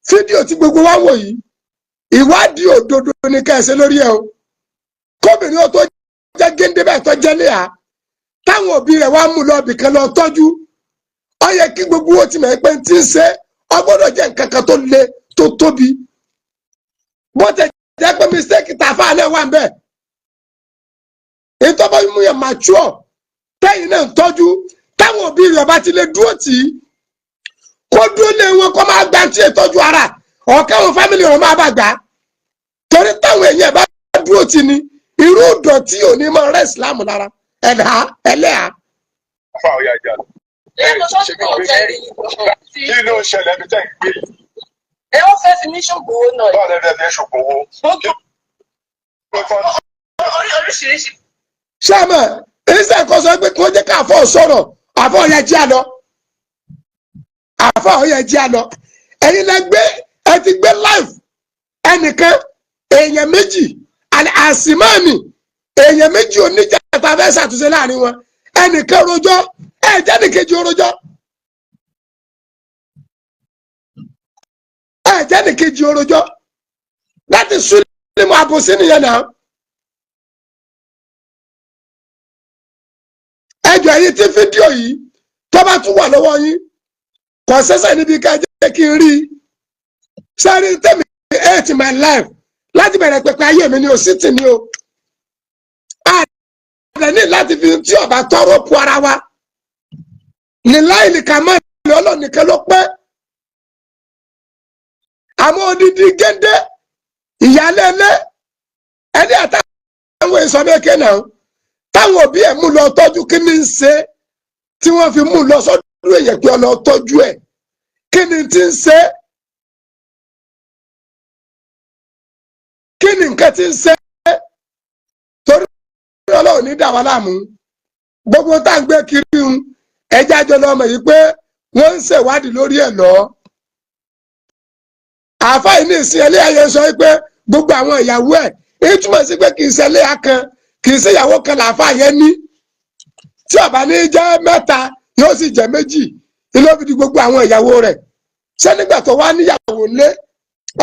fídíò tí gbogbo wa wò yìí, ìwádìí òdodo ni ká ẹ ṣe lórí ẹ o. Kóbìnrin ó tó jẹ́ géńdé bẹ́ẹ̀ tó jẹ́ léa, táwọn òbí rẹ̀ wá mú lọ bìkan lọ tọ́jú, ó yẹ kí gbogbo wo ti mọ̀ pé tí ń ṣe ọ gbọ́dọ̀ jẹ́ nǹkan kan tó le tó tóbi. Bó ti jẹ́ pé mistake tàfà náà wà ń bẹ̀, ìtọ́bọ̀ mú yẹn mature tẹ́yìn náà ń tọ́jú, táwọn òbí rẹ̀ bá ti lè dúró tì í, kó dúró lé wọn, kó máa gbà tí ìtọ́jú ara ọ̀kẹ́ wọn, family rẹ̀ máa bá gbà á. Torí táwọn èèyàn bá dúró tì ní, irú ìdọ̀tí ò ní máa rẹ́ ìsìlámù lára ẹ̀dá ẹlẹ́à. Afa ọ̀yà ìjà lọ. Ẹ lọ sọ́dọ̀ ọ̀tẹ́ rí. Kí ló ń ṣẹlẹ̀ bí tẹ́ ń gbé yìí? Ẹ wọ́n fẹ́ fi mí ṣògùn owó náà. Báwo lẹ́nu ẹ̀ ṣògùn owó? Gbogbo oríṣiríṣi. Sẹ́mọ̀ ẹ̀sẹ̀ kan sọ pé kí wọ́n jẹ́ ká àfọ̀ sọ̀rọ̀, àfọ̀ yẹn jí àlọ́, àfọ̀ yẹn jí àlọ́. Ẹ̀yin lẹ gbé, ẹ ti gbé live ẹnìkan, èèyàn méjì àsìmọ́ọ̀nì, èèyàn méjì oníjà tá a fẹ́ ṣàtúnṣe láàrin wọn. Ẹnìkan rojọ́, ẹ jẹ́ nìkejì rojọ́, ẹ jẹ́ nìkejì rojọ́ láti sún ní mo àbòsí nìyẹn náà. Ẹjọ, ẹ̀yin tí fídíò yìí tó bá tún wà lọ́wọ́ yín, kò sẹ́sẹ̀ níbi ká jẹ́ kí n rí i. Sẹ́rí tẹ̀mí eight my life láti bẹ̀rẹ̀ pẹ̀pẹ̀ ayé mi ni o sì tì ní o. Àdé ní láti fi tí ọba tọrọ pu ara wa ní láì nìkan mọ́ ìlú ọlọ́nìkan ló pẹ́. Àmọ́ odidi géńdé ìyálé ilé ẹni àtàwọn èso mẹ́kẹ́ náà táwọn òbí ẹ̀ mú lọ tọ́jú, kí ni ń ṣe tí wọ́n fi mú lọ sọ́dún èèyàn pé ọlọ́ tọ́jú ẹ̀? Kí ni ti ń ṣe? Kí ni nǹkan ti ń ṣe? Torí Ọlọ́run ní dà wá láàmú. Gbogbo tá à ń gbé kiri ń ẹjẹ́ àjọ lọ́mọ yìí pé wọ́n ń ṣèwádìí lórí ẹ̀ lọ. Àáfàá yìí ní ìsìn ẹlẹ́yà yẹn sọ pé gbogbo àwọn ìyàwó ẹ̀, èyí túmọ̀ sí pé kì í ṣe ẹlẹ́yà kan, kì í ṣe ìyàwó kan làáfàá yẹn ní. Tí ó bá ní jẹ́ mẹ́ta, yóò sì jẹ́ méjì, ilé ó fi di gbogbo àwọn ìyàwó rẹ̀. Ṣé nígbà tó wá níyàwó lé,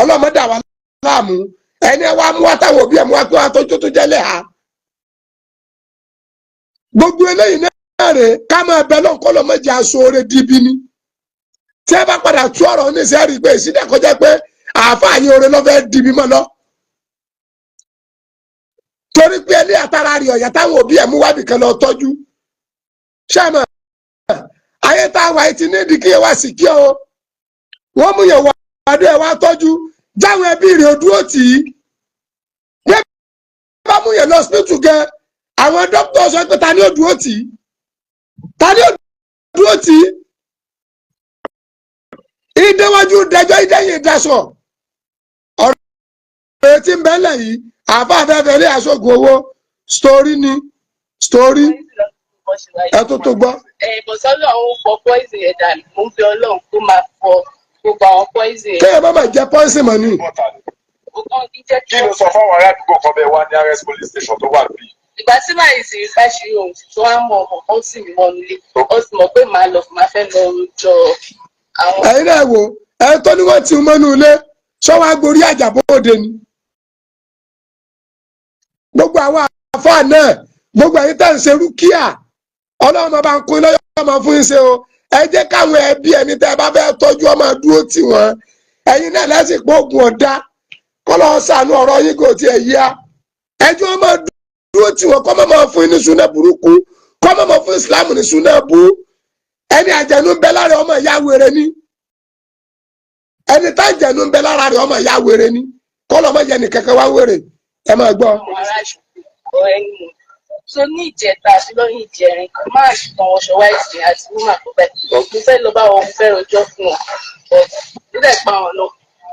ọlọ́mọdé àwa láàmú, ẹni ẹ wá mú wá táwọn òbí ẹ mú wá pé wá tọ́jú tó jẹ́ lẹ́hà. Gbogbo eléyìí náà rè ká máa bẹ lọ́nkọ́ lọ́mọdé aṣọ oore díbí ni. Tí ẹ bá padà tú ọ̀rọ̀ oníṣẹ́ rí i pé ìsídà kọjá pé àáfàá yín oore lọ́fẹ́ dìbí mọ́ lọ. Torí pé ẹni àtàrà rí ọ̀yà táwọn òbí ẹ̀ mú wábì kan lọ tọ́jú. Ṣé mọ̀ ayé tá a wà yìí ti ní ìdí kí ẹ wá sí kí o. Wọ́n mú yẹn wọ àdó ẹ wá tọ́jú, jáwọn ẹbí rẹ̀ ó dúró tì í. Bí ẹ bá mú yẹn lọ hospital gan, àwọn dókítà sọ pé ta ni ó dúró tì í? Ta ni ó dúró tì í? Ìdéwájú dẹjọ́, ìdẹ́yìn ìdásọ̀. Ọ̀rọ̀ etí ń bẹ́lẹ̀ yìí, àbá afẹ́fẹ́ ilé aṣọ́gun owó, story ni story, ẹ tó tó gbọ́. Bọ̀sọ́lọ̀ àwọn fọ poison yẹn dànù, mo ń bẹ Ọlọ́run kó máa fọ gbogbo àwọn poison yẹn. Kéèyàn má má jẹ poison mọ́ ni. Ó kàn kí jẹ́ Kí ló sọ fáwọn ará àdúgbò kan bẹ́ẹ̀ wá ní RS police station tó wà bí? Ìgbà tí màá sì rí fáṣírí ohun tí wọ́n á mọ ọmọ kan sì mí wọnú ilé, ó sì mọ̀ pé màá lọ, màá fẹ́ lọ rojọ́ àwọn. Ẹ̀yin náà wò, ẹ tó ní wọ́n ti mọ́nú ilé sọ́wọ́ agorí àjàbóde ni. Gbogbo àwọn àfáà náà, gbogbo ẹ̀yin tẹ́ ń ṣe rúkìá, Ọlọ́run máa bá ń kún lọ́yọ́ ọmọ fún yín ṣe o. Ẹ jẹ́ káwọn ẹbí ẹni tẹ́ ẹ bá fẹ́ tọ́jú ọmọ dúró tì wọ́n. Ẹ̀yin náà lẹ́sìn pé oògùn ọ̀dá kọ́lọ́ sànú ọ̀rọ̀ yín kò tiẹ̀ yá. Ẹjọ́ ọmọ dúró tì wọ́n, kọ́ máa fún yín ní súnà burúkú, kọ́ máa fún ìsìlámù ní súnà bú. Ẹni àjẹnú ń bẹ lára ọmọ ìyá wèrè ni. Ẹni tá àjẹnú ń bẹ lára rẹ̀ ọmọ ìyá wèrè ni. Kọ́lọ́ mọ̀ yẹ nìkankan wá wèrè. Ẹ máa gbọ́. Àwọn ará àdúgbò ẹni mọ̀. So ní ìjẹta àti lọ́yìn ìjẹrin, máa ṣùgbọ́n wọṣọ wáìtì àti wúmà tó bẹ́ẹ̀. Mo fẹ́ lọ bá wọn, mo fẹ́ rojọ́ fún wọn. But dẹ̀ pa wọn lọ.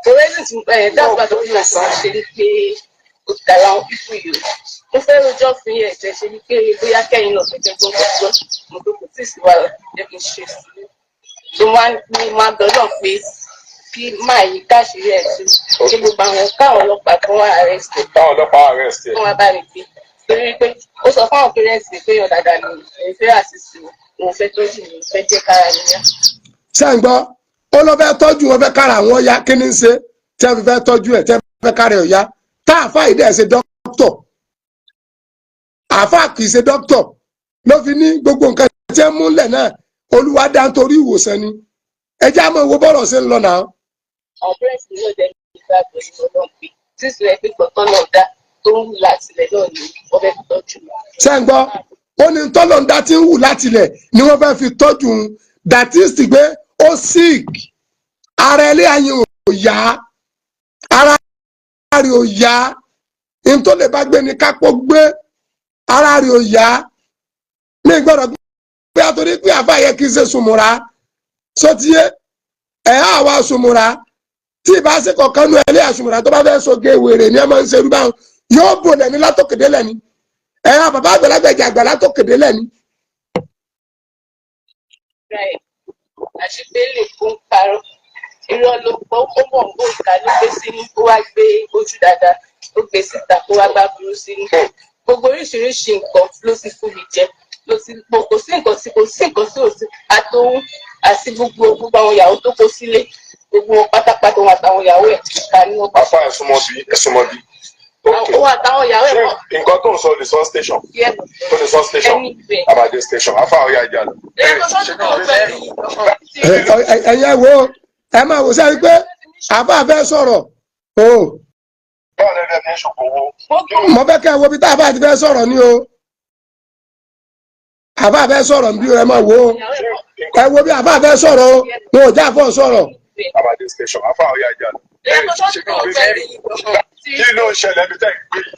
Forensic ẹ̀ dáàbò tó fi àṣà ṣe ni pé ó ti dára àwọn pípù yìí o. Mo fẹ́ rojọ́ fún yẹn ẹ̀jẹ̀ ṣe ni pé bóyá kẹ́yìn náà fẹ́ jẹ́ gbọ́ngbọ́n, mo tó kò tí ì sí wàhálà, jẹ́ kí n ṣe sùúrù. Tó wá ní máa bẹ náà pé kí máa yí káṣírí ẹ̀ tú, kí gbogbo àwọn káwọn ọlọ́pàá kan wá arrest ẹ̀. Táwọn ọlọ́pàá arrest ẹ. Kí wọ́n bá mi gbé, torí pé ó sọ fáwọn parents mi pé yàn dáadáa ni òun fẹ́ àṣìṣe, òun fẹ́ tọ́jú mi, òun fẹ́ jẹ́ kára mi yá. Ṣé ń gbọ́? Ó lọ fẹ́ tọ́jú wọn, fẹ́ kára àwọn ya. Kí ni ń ṣe tí wọ́n fi fẹ́ tọ́jú ẹ̀, tí wọ́n fẹ́ kára ẹ̀ ya? Tá àáfà yìí dẹ̀ ṣe dókítọ̀, àáfà kì í ṣe dókítọ̀, ló fi ní gbogbo nǹkan tí ń múlẹ̀ náà, Olúwa dá nítorí ìwòsàn ni. Ẹ jẹ́ àmọ́ owó bọ́rọ̀ ṣe ń lọ náà. Àwọn parents mi náà jẹ́ ìgbàgbọ́ nínú Ọlọ́run pé sísè ẹ pé gbọ̀tọ́ náà dá tó ń wù láti ilẹ̀ náà ni wọ́n fẹ́ fi tọ́jú mi. Ṣé ń gbọ́? Ó ní tọ́lọ̀ ń dá tí ń wù látilẹ̀ ni wọ́n fẹ́ fi tọ́jú un, that is pé ó sick, ara ẹlẹ́yà yẹn ò yá, ara rẹ̀ ò yá. N tó lè bá gbé ni kápó gbé, ara rẹ̀ ò yá. Ní gbọ́dọ̀ pé àtòrí pé àfa yẹ kí n ṣe sùnmùrà sọtíyé ẹ̀ á wá sùnmùrà tí ìbá ṣe kọ̀ọ̀kan nu ẹlẹ́yà sùnmùrà tó bá fẹ́ soge wèrè ní ẹ máa ń ṣerú báwọn, yóò bò lẹ́ni látòkèdè lẹ́ni ẹ̀ á bàbá àgbàlagbà ẹ̀jẹ̀ àgbà látòkèdè lẹ́ni. Right. Àṣepé lè kó ń parọ́, irọ́ ló pọ̀, ó mọ̀ ó ìka ló gbé sínú, ó wá gbé ojú dáadáa, ó gbé síta, ó wá gbá burú sínú. Gbogbo oríṣiríṣi nǹkan ló ti fún mi jẹ, ló ti kò sí nǹkan tí kò sí, nǹkan tí ò sí, àtòun àti gbogbo àwọn ìyàwó tó kó sílé, gbogbo wọn pátápátá, wọn àtàwọn ìyàwó ẹ̀ ká ní wọn. Àfa, ẹ súnmọ́ bí, ẹ súnmọ́ bí. Ok. Òun àtàwọn ìyàwó ẹ̀ Ṣé mọ̀. nǹkan tó ń sọ lè sọ station? Tó lè sọ station? Anywhere. Àbàdé station, afa ọ̀yà ìjà lọ. Ẹ̀yẹ wo, ẹ máa wò sẹ́yìn pé àfa fẹ́ sọ̀rọ̀ o. Báwo lẹ́nu ẹ̀ fi ń ṣòkò owó? Mo fẹ́ kẹ́ ẹ wo bí tá àfa ti fẹ́ sọ̀rọ̀ ni o. Àfa fẹ́ sọ̀rọ̀ bí o, ẹ máa wo o. Ẹ wo bí àfa fẹ́ sọ̀rọ̀ o, wọn ò já àfọ̀ sọ̀rọ̀. Àbàdé station, afa ọ̀yà ìjà lọ. Kí ló ń ṣẹlẹ̀ bí tẹ́ ń gbé yìí?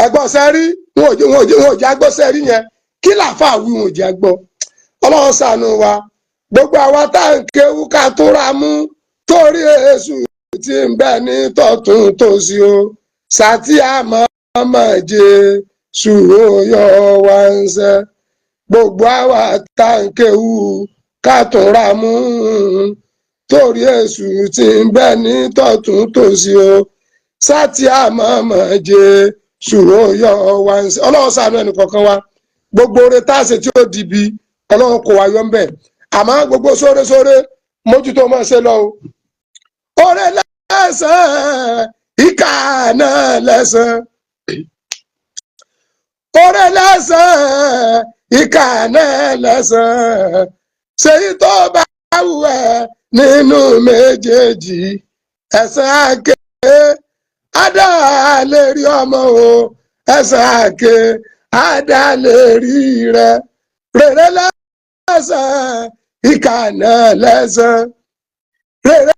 Ẹgbọ́n sẹ́rí, wọn ò já gbọ́ sẹ́rí yẹn. Kí làáfà wí? Wọn ò já gbọ́. Ọlọ́run ṣàánú wa. Gbogbo àwa tá à ń kéwú, ká tó ra mú, torí èṣù tí ń bẹ ní tọ̀tún tòsí o, sátí àmọ́ ọmọ Jésù ó yọ wá ń sẹ́. Gbogbo àwa tá à ń kéwú, ká tó ra mú, torí èṣù tí ń bẹ ní tọ̀tún tòsí o, sátí àmọ́ ọmọ Jésù ó yọ wá ń sẹ́. Ọlọ́run ṣàánú ẹnì kọ̀ọ̀kan wa. Gbogbo oore tá a ṣe tí ó di bi, Ọlọ́run kò wá yọ ń bẹ̀. Àmọ́ gbogbo sóore mójútó, máa ṣe lọ o. Oore lẹ́sàn, ìkà náà lẹ́sàn. Oore lẹ́sàn, ìkà náà lẹ́sàn. Ṣèyí tó bá wù ẹ́ nínú méjèèjì, ẹ̀san àké ádá lè rí ọmọ o, ẹ̀san àké ádá lè rí rẹ. Rere lẹ́sàn, ìkà náà lẹ́sàn. Rere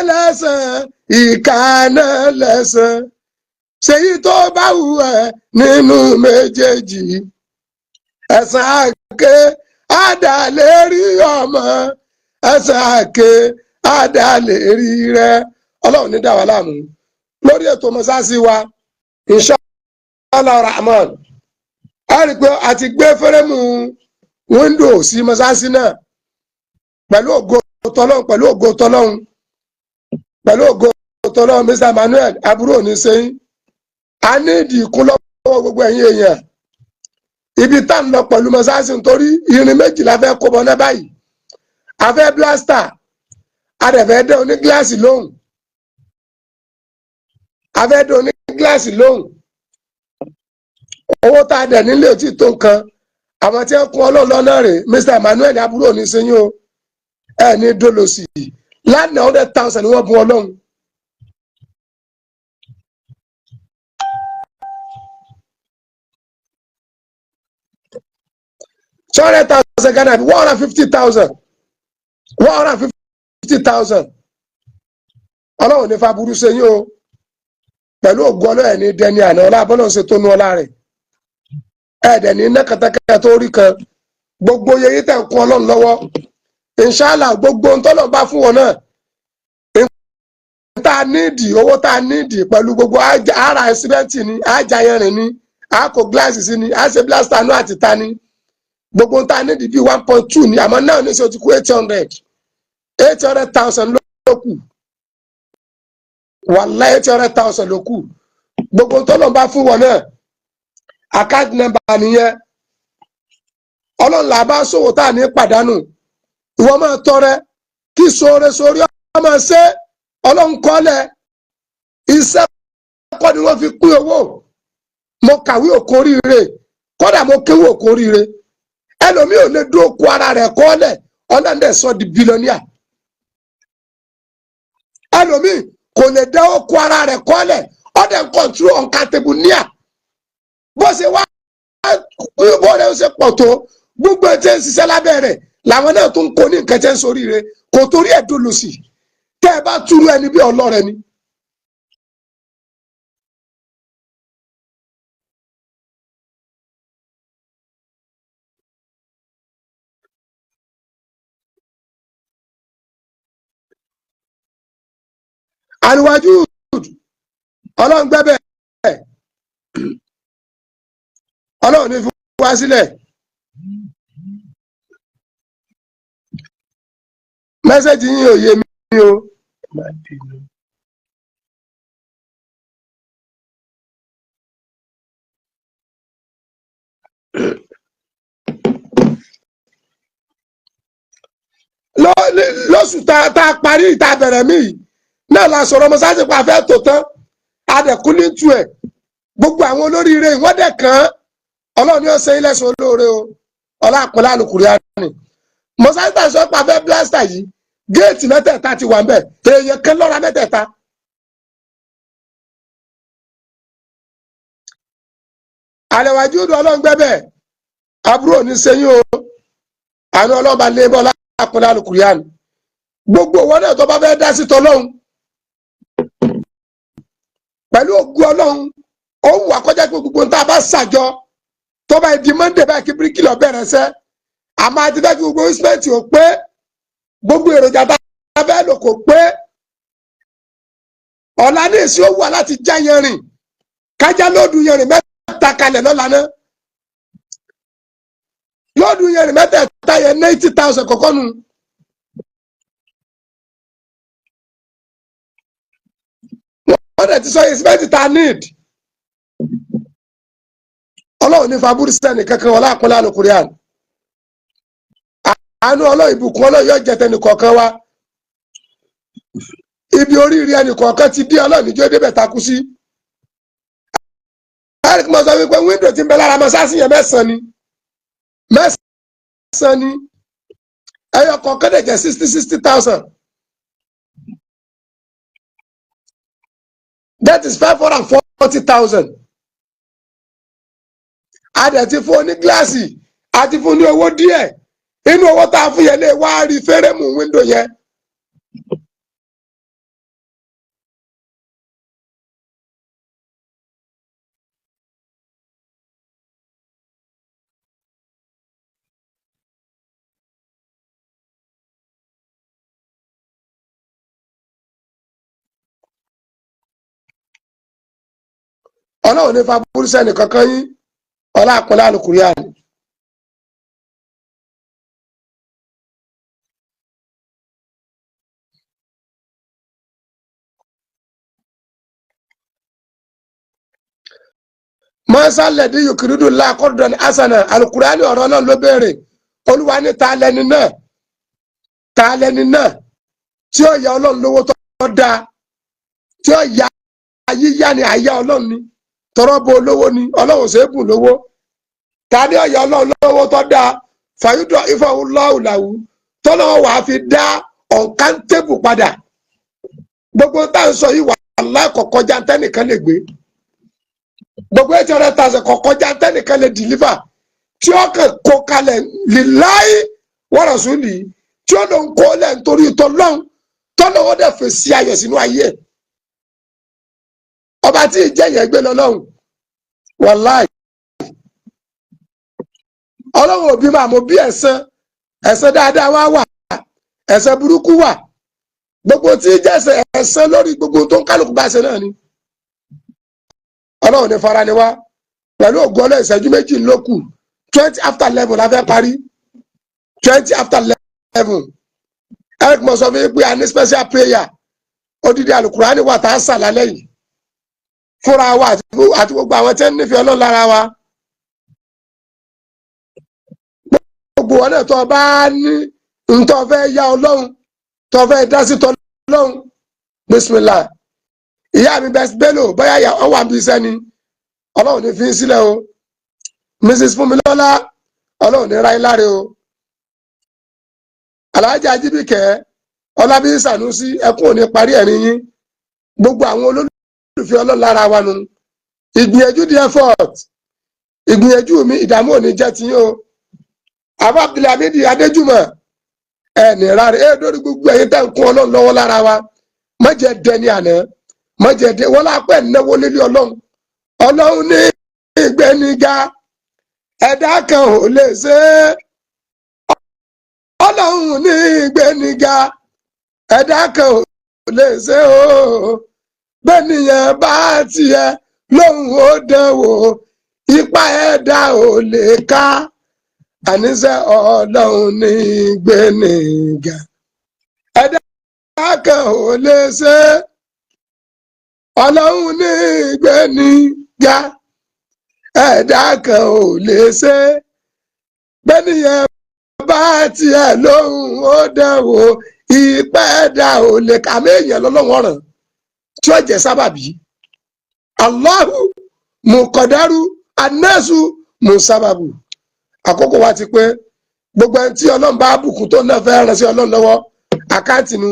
lẹ́sàn, ìkà náà lẹ́sàn. Ṣèyí tó bá wù ẹ́ nínú méjèèjì, ẹ̀san àké ádá lè rí ọmọ, ẹ̀san àké ádá lè rí rẹ. Ọlọ́run ní dá wa láàmú. Lórí ètò mọ́sáàsì wa, inshallah rahman, a rí i pé a ti gbé frame window sí mọ́sáàsì náà pẹ̀lú ògo tọlọ́hun, pẹ̀lú ògo tọlọ́hun, pẹ̀lú ògo tọlọ́hun. Mr Emmanuel, aburú òní sẹ́yìn. A ní ìdí ìkúnlọ́wọ́ gbogbo ẹ̀yin èèyàn. Ibi tá à ń lọ pẹ̀lú mọ́sáàsì, nítorí irin méjì la fẹ́ kó bọ́ náà báyìí. A fẹ́ plaster, a dẹ̀ fẹ́ dé oní gíláàsì lóhùn. A fẹ́ dé oní gíláàsì lóhùn. Owó tá a dẹ̀ nílé ò tí tó nǹkan. Àwọn tí wọ́n kún Ọlọ́run lọ́nà rè. Mr Emmanuel, aburú òní sẹ́yìn o, ẹ ní dolosi. Lánàá, 100,000 ni wọ́n bùn Ọlọ́run. 200,000 Ghana, 150,000, 150,000. Ọlọ́run ní faburú sẹ́yìn o. Pẹ̀lú ògùn Ọlọ́run, ní dẹni àná ọlá abọ́lọ́run ṣe tó nu ọlá rẹ̀, ẹ̀ẹ́dẹ̀ ní iná kẹtẹkẹtẹ tó rí kan. Gbogbo yẹyí tẹ̀ ń kún Ọlọ́run lọ́wọ́, inshallah, gbogbo ntọ́lọ̀ bá fún wọn náà. Tá a nídìí owó, tá a nídìí pẹ̀lú gbogbo ara símẹ́ǹtì ni, àjà yẹrin ni, a kó gíláàsì sí ni, a ṣe plaster náà àti ta ni, gbogbo tá a nídìí bíi 1.2 ni. Àmọ́ náà ní sọ ti kú 800,000 ló kù. Wàláhì, 800,000 ló kù. Gbogbo tó lọ́n bá fún wọn náà, account number nìyẹn. Ọlọ́run là bá ṣòwò tá a ní pàdánù. Ìwọ máa tọrẹ kí sóore sórí ọmọ ṣe. Ọlọ́run kọ́lẹ̀ iṣẹ́ kọ́ ni wọ́n fi pín owó. Mo kàwé òkóríire, kódà mo kéwò òkóríire. Ẹlòmíì ò lè dúró kó ara rẹ̀ kọ́lẹ̀, ọlọ́run dẹ̀ sọ di billionaire. Ẹlòmíì kò lè dá oko ara rẹ̀ kọ́lẹ̀, ọ̀dẹ̀ ń control uncountable níà. Bó ṣe wá bó rẹ̀ ṣe pọ̀ tó, gbogbo ẹ̀ tí ń ṣiṣẹ́ lábẹ́ rẹ̀ làwọn náà tún kó ní nǹkan tẹ́ ń soríire. Kò torí ẹ̀ dolo sí. Tẹ́ ẹ bá túrú ẹni bí ọlọ́rẹ ni. Àríwájú ọlọ́run gbẹ́bẹ̀, ọlọ́run ní fi wá sílẹ̀. Message yín ò yé mi o. Má bínú. Lóṣù tá a parí ìta bẹ̀rẹ̀ mí yìí náà la sọ̀rọ̀ mọ́sáàsì pa fẹ́ tó tán, adẹ̀kú ní tu ẹ̀. Gbogbo àwọn olóríire wọ́n dẹ̀ kàn án. Ọlọ́run ní ó ṣe ilé sọ olóore o. Ọlá àpọ̀lá àlùkùrẹ́ àná mọ́sáàsì tá a sọ pa fẹ́ plaster yìí, géètì mẹ́tẹ̀ẹ̀ta ti wà ń bẹ̀. Èèyàn kan lọ́ra mẹ́tẹ̀ẹ̀ta. Àlẹ́wàjú ọdún ọlọ́run gbẹ́bẹ̀, àbúrò ní sẹ́yìn o. Àánú ọlọ́ba lé bọ́lá àpọ̀lá àlùkùrẹ́ àná. Gbogbo wọn náà tó bá fẹ́ dá sí tọlọ́hun pẹ̀lú ògùn ọlọ́run, ó wù akọ́jà pé gbogbo nǹkan tá a bá ṣàjọ tó bá di Monday báyìí, kí bíríkìlọ̀ bẹ̀rẹ̀ sẹ́. Àmọ́ àti fẹ́ kí gbogbo instrument ò pé, gbogbo èròjà tá a fẹ́ lò kò pé. Ọ̀la ní èsì ó wà láti já yẹn rìn, kájá lóòdù yẹn rìn mẹ́ta kalẹ̀ lọ́la náà. Lóòdù yẹn rìn mẹ́tẹ̀ẹ̀ta yẹn, 90,000 kọ̀ọ̀kan nù. Wọ́n dẹ̀ ti sọ yìí tá a need. Ọlọ́run ní fabúrú sẹ́ni kankan. Wọlé àpọ́nlé àlùkùránì, àánú ọlọ́run, ìbùkún ọlọ́run yóò jẹ tẹnì kọ̀ọ̀kan wa. Ibi oríire ẹnì kọ̀ọ̀kan ti dé, ọlọ́run níjó débẹ̀ takú sí. Eric mọ̀ sọ wípé window ti ń bẹ lára mọ́sáàsì yẹn, mẹ́sàn-án ni, mẹ́sàn-án ni. Ẹyọ kọ̀ọ̀kan dẹ̀ jẹ́ 60,000. That is 540,000. A dẹ̀ ti fún ní gíláàsì, a ti fún ní owó díẹ̀. Inú owó tá a fún yẹn lè wá rí frame window yẹn. Ọlọ́run ní faburúsẹ́ nìkankan yín. Ọlá àpọ̀lá àlùkùránì. Mọ́sálẹ̀dí yòkìrìdù lákọ̀dọ̀n asana alukurani. Ọ̀rọ̀ náà ló béèrè. Olúwa ní ta lẹni náà, ta lẹni náà tí ó yá ọlọ́run lówó tó dáa, tí ó yá yíyá ni àyà ọlọ́run ni tọrọ bo olówó ni ọlọ́run ṣe é bùn lówó. Ta ni ó yá ọlọ́run lówó tó dáa, fàyúdọ̀ ìfọwọ́láwùláwù, tọ́lọ́wọ́ wàá fi dá uncountable padà? Gbogbo tá à ń sọ yìí, wà lákọ̀ọ́kọ́já tẹ́nìkan lè gbé gbogbo 800,000 kọ̀kọ́já tẹ́nìkan lè deliver, tí ó kàn kó kalẹ̀ lillahi wa rasuli, tí ó ló ń kó lẹ̀ nítorí tọ́lọ́hún, tọ́lọ́wọ́ dẹ̀ fèsì ayọ̀ sínú ayé ẹ̀. Ọba tí ì jẹ́ yẹn gbé lọ́lọ́hún. Wàláì, ọlọ́run òbí máa mọ bí ẹ̀san, ẹ̀san dáadáa wá wà, ẹ̀san burúkú wà. Gbogbo tí jẹ́sẹ̀ ẹ̀san lórí gbogbo tó ń kálukú bá ṣe náà ni. Ọlọ́run ní fara ni wá. Pẹ̀lú ògùn ọlọ́, ìṣẹ́jú 2 ló kù. 11:20 la fẹ́ parí, 11:20. Eric mo sọ fún yín pé a ní special prayer, odidi Alukurani wà tá a sà lálẹ́ yìí fúnra wa àti gbogbo àwọn tí ń nífẹ̀ẹ́ Ọlọ́run lára wa. Gbogbo wọn náà, tó bá ní ntọ́ fẹ́ yá Ọlọ́run, tó fẹ́ dá sí tọ́lọ́run, bismillah. Ìyá mi bẹ́ẹ̀ Bello, bóyá ọ wà níbi iṣẹ́ ni. Ọlọ́run ní fi ń sílẹ̀ o. Mrs Fúnmilọ́lá, Ọlọ́run ní ráyé láre o. Alhaji Ajíbíkẹ́ Ọlábí Sànúsí, ẹkún ò ní parí ẹ̀rín yín. Gbogbo àwọn olólùfẹ́ Ọlọ́run lára wa nu. Ìgbìyànjú, the effort, ìgbìyànjú mi, ìdààmú ò ní jẹ́ tiyín o. Àbá Abdulhamidi Adéjùmọ̀, ẹ̀ ní rárẹ̀ ẹ̀ lórí gbogbo ẹ̀yin tẹ́ ń kún Ọlọ́run lọ́wọ́ lára wa. Má jẹ́ dẹni àná, má jẹ́ dẹ wọ́n lápẹ́ náwó lélẹ̀. Ọlọ́run, Ọlọ́run ní ìgbẹ́niga, ẹ̀dá kan ò lè ṣe é. Ọlọ́run ní ìgbẹ́niga, ẹ̀dá kan ò lè ṣe o. Bẹ́ẹ̀ nìyẹn bá tiẹ̀ lóhùn ó dánwò, ipa ẹ̀dá ò lè ká. Àníṣe Ọlọ́run ní ìgbẹ́niga, ẹ̀dá kan ò lè ṣe é. Ọlọ́run ní ìgbẹ́niga, ẹ̀dá kan ò lè ṣe é. Bẹ́ẹ̀ nìyẹn bá tiẹ̀ lóhùn ó dánwò, ipa ẹ̀dá ò lè ká. Méèyàn lọ́lọ́wọ́ ọ̀ràn tí ó jẹ́ sábàbí. Allahu mùkọ̀dárù anásù mùsábàbù. Àkókò wa ti pé. Gbogbo ẹni tí Ọlọ́run bá bùkún tó náà fẹ́ ràn sí Ọlọ́run lọ́wọ́, account nu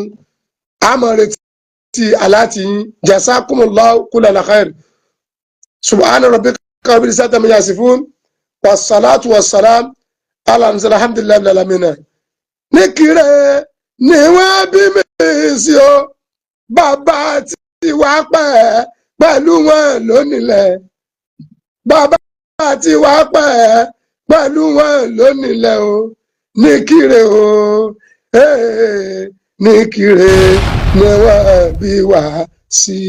àmọ́ retí aláàtì yín. Jazakumullahu kullal khair. Subhana rabbika rabbil izzati amma yasifun, wassalatu wassalam ala alhamdulillahi rabbil alamin. Ní kiri ni wọ́n bí mi sí o, bàbá tí wàá pẹ́ pẹ̀lú wọn lónìlẹ̀, bàbá tí wàá pẹ́ pẹ̀lú wọn lónìlẹ̀ o. Ní kiri o, ní kiri ni wọ́n bí wá sí.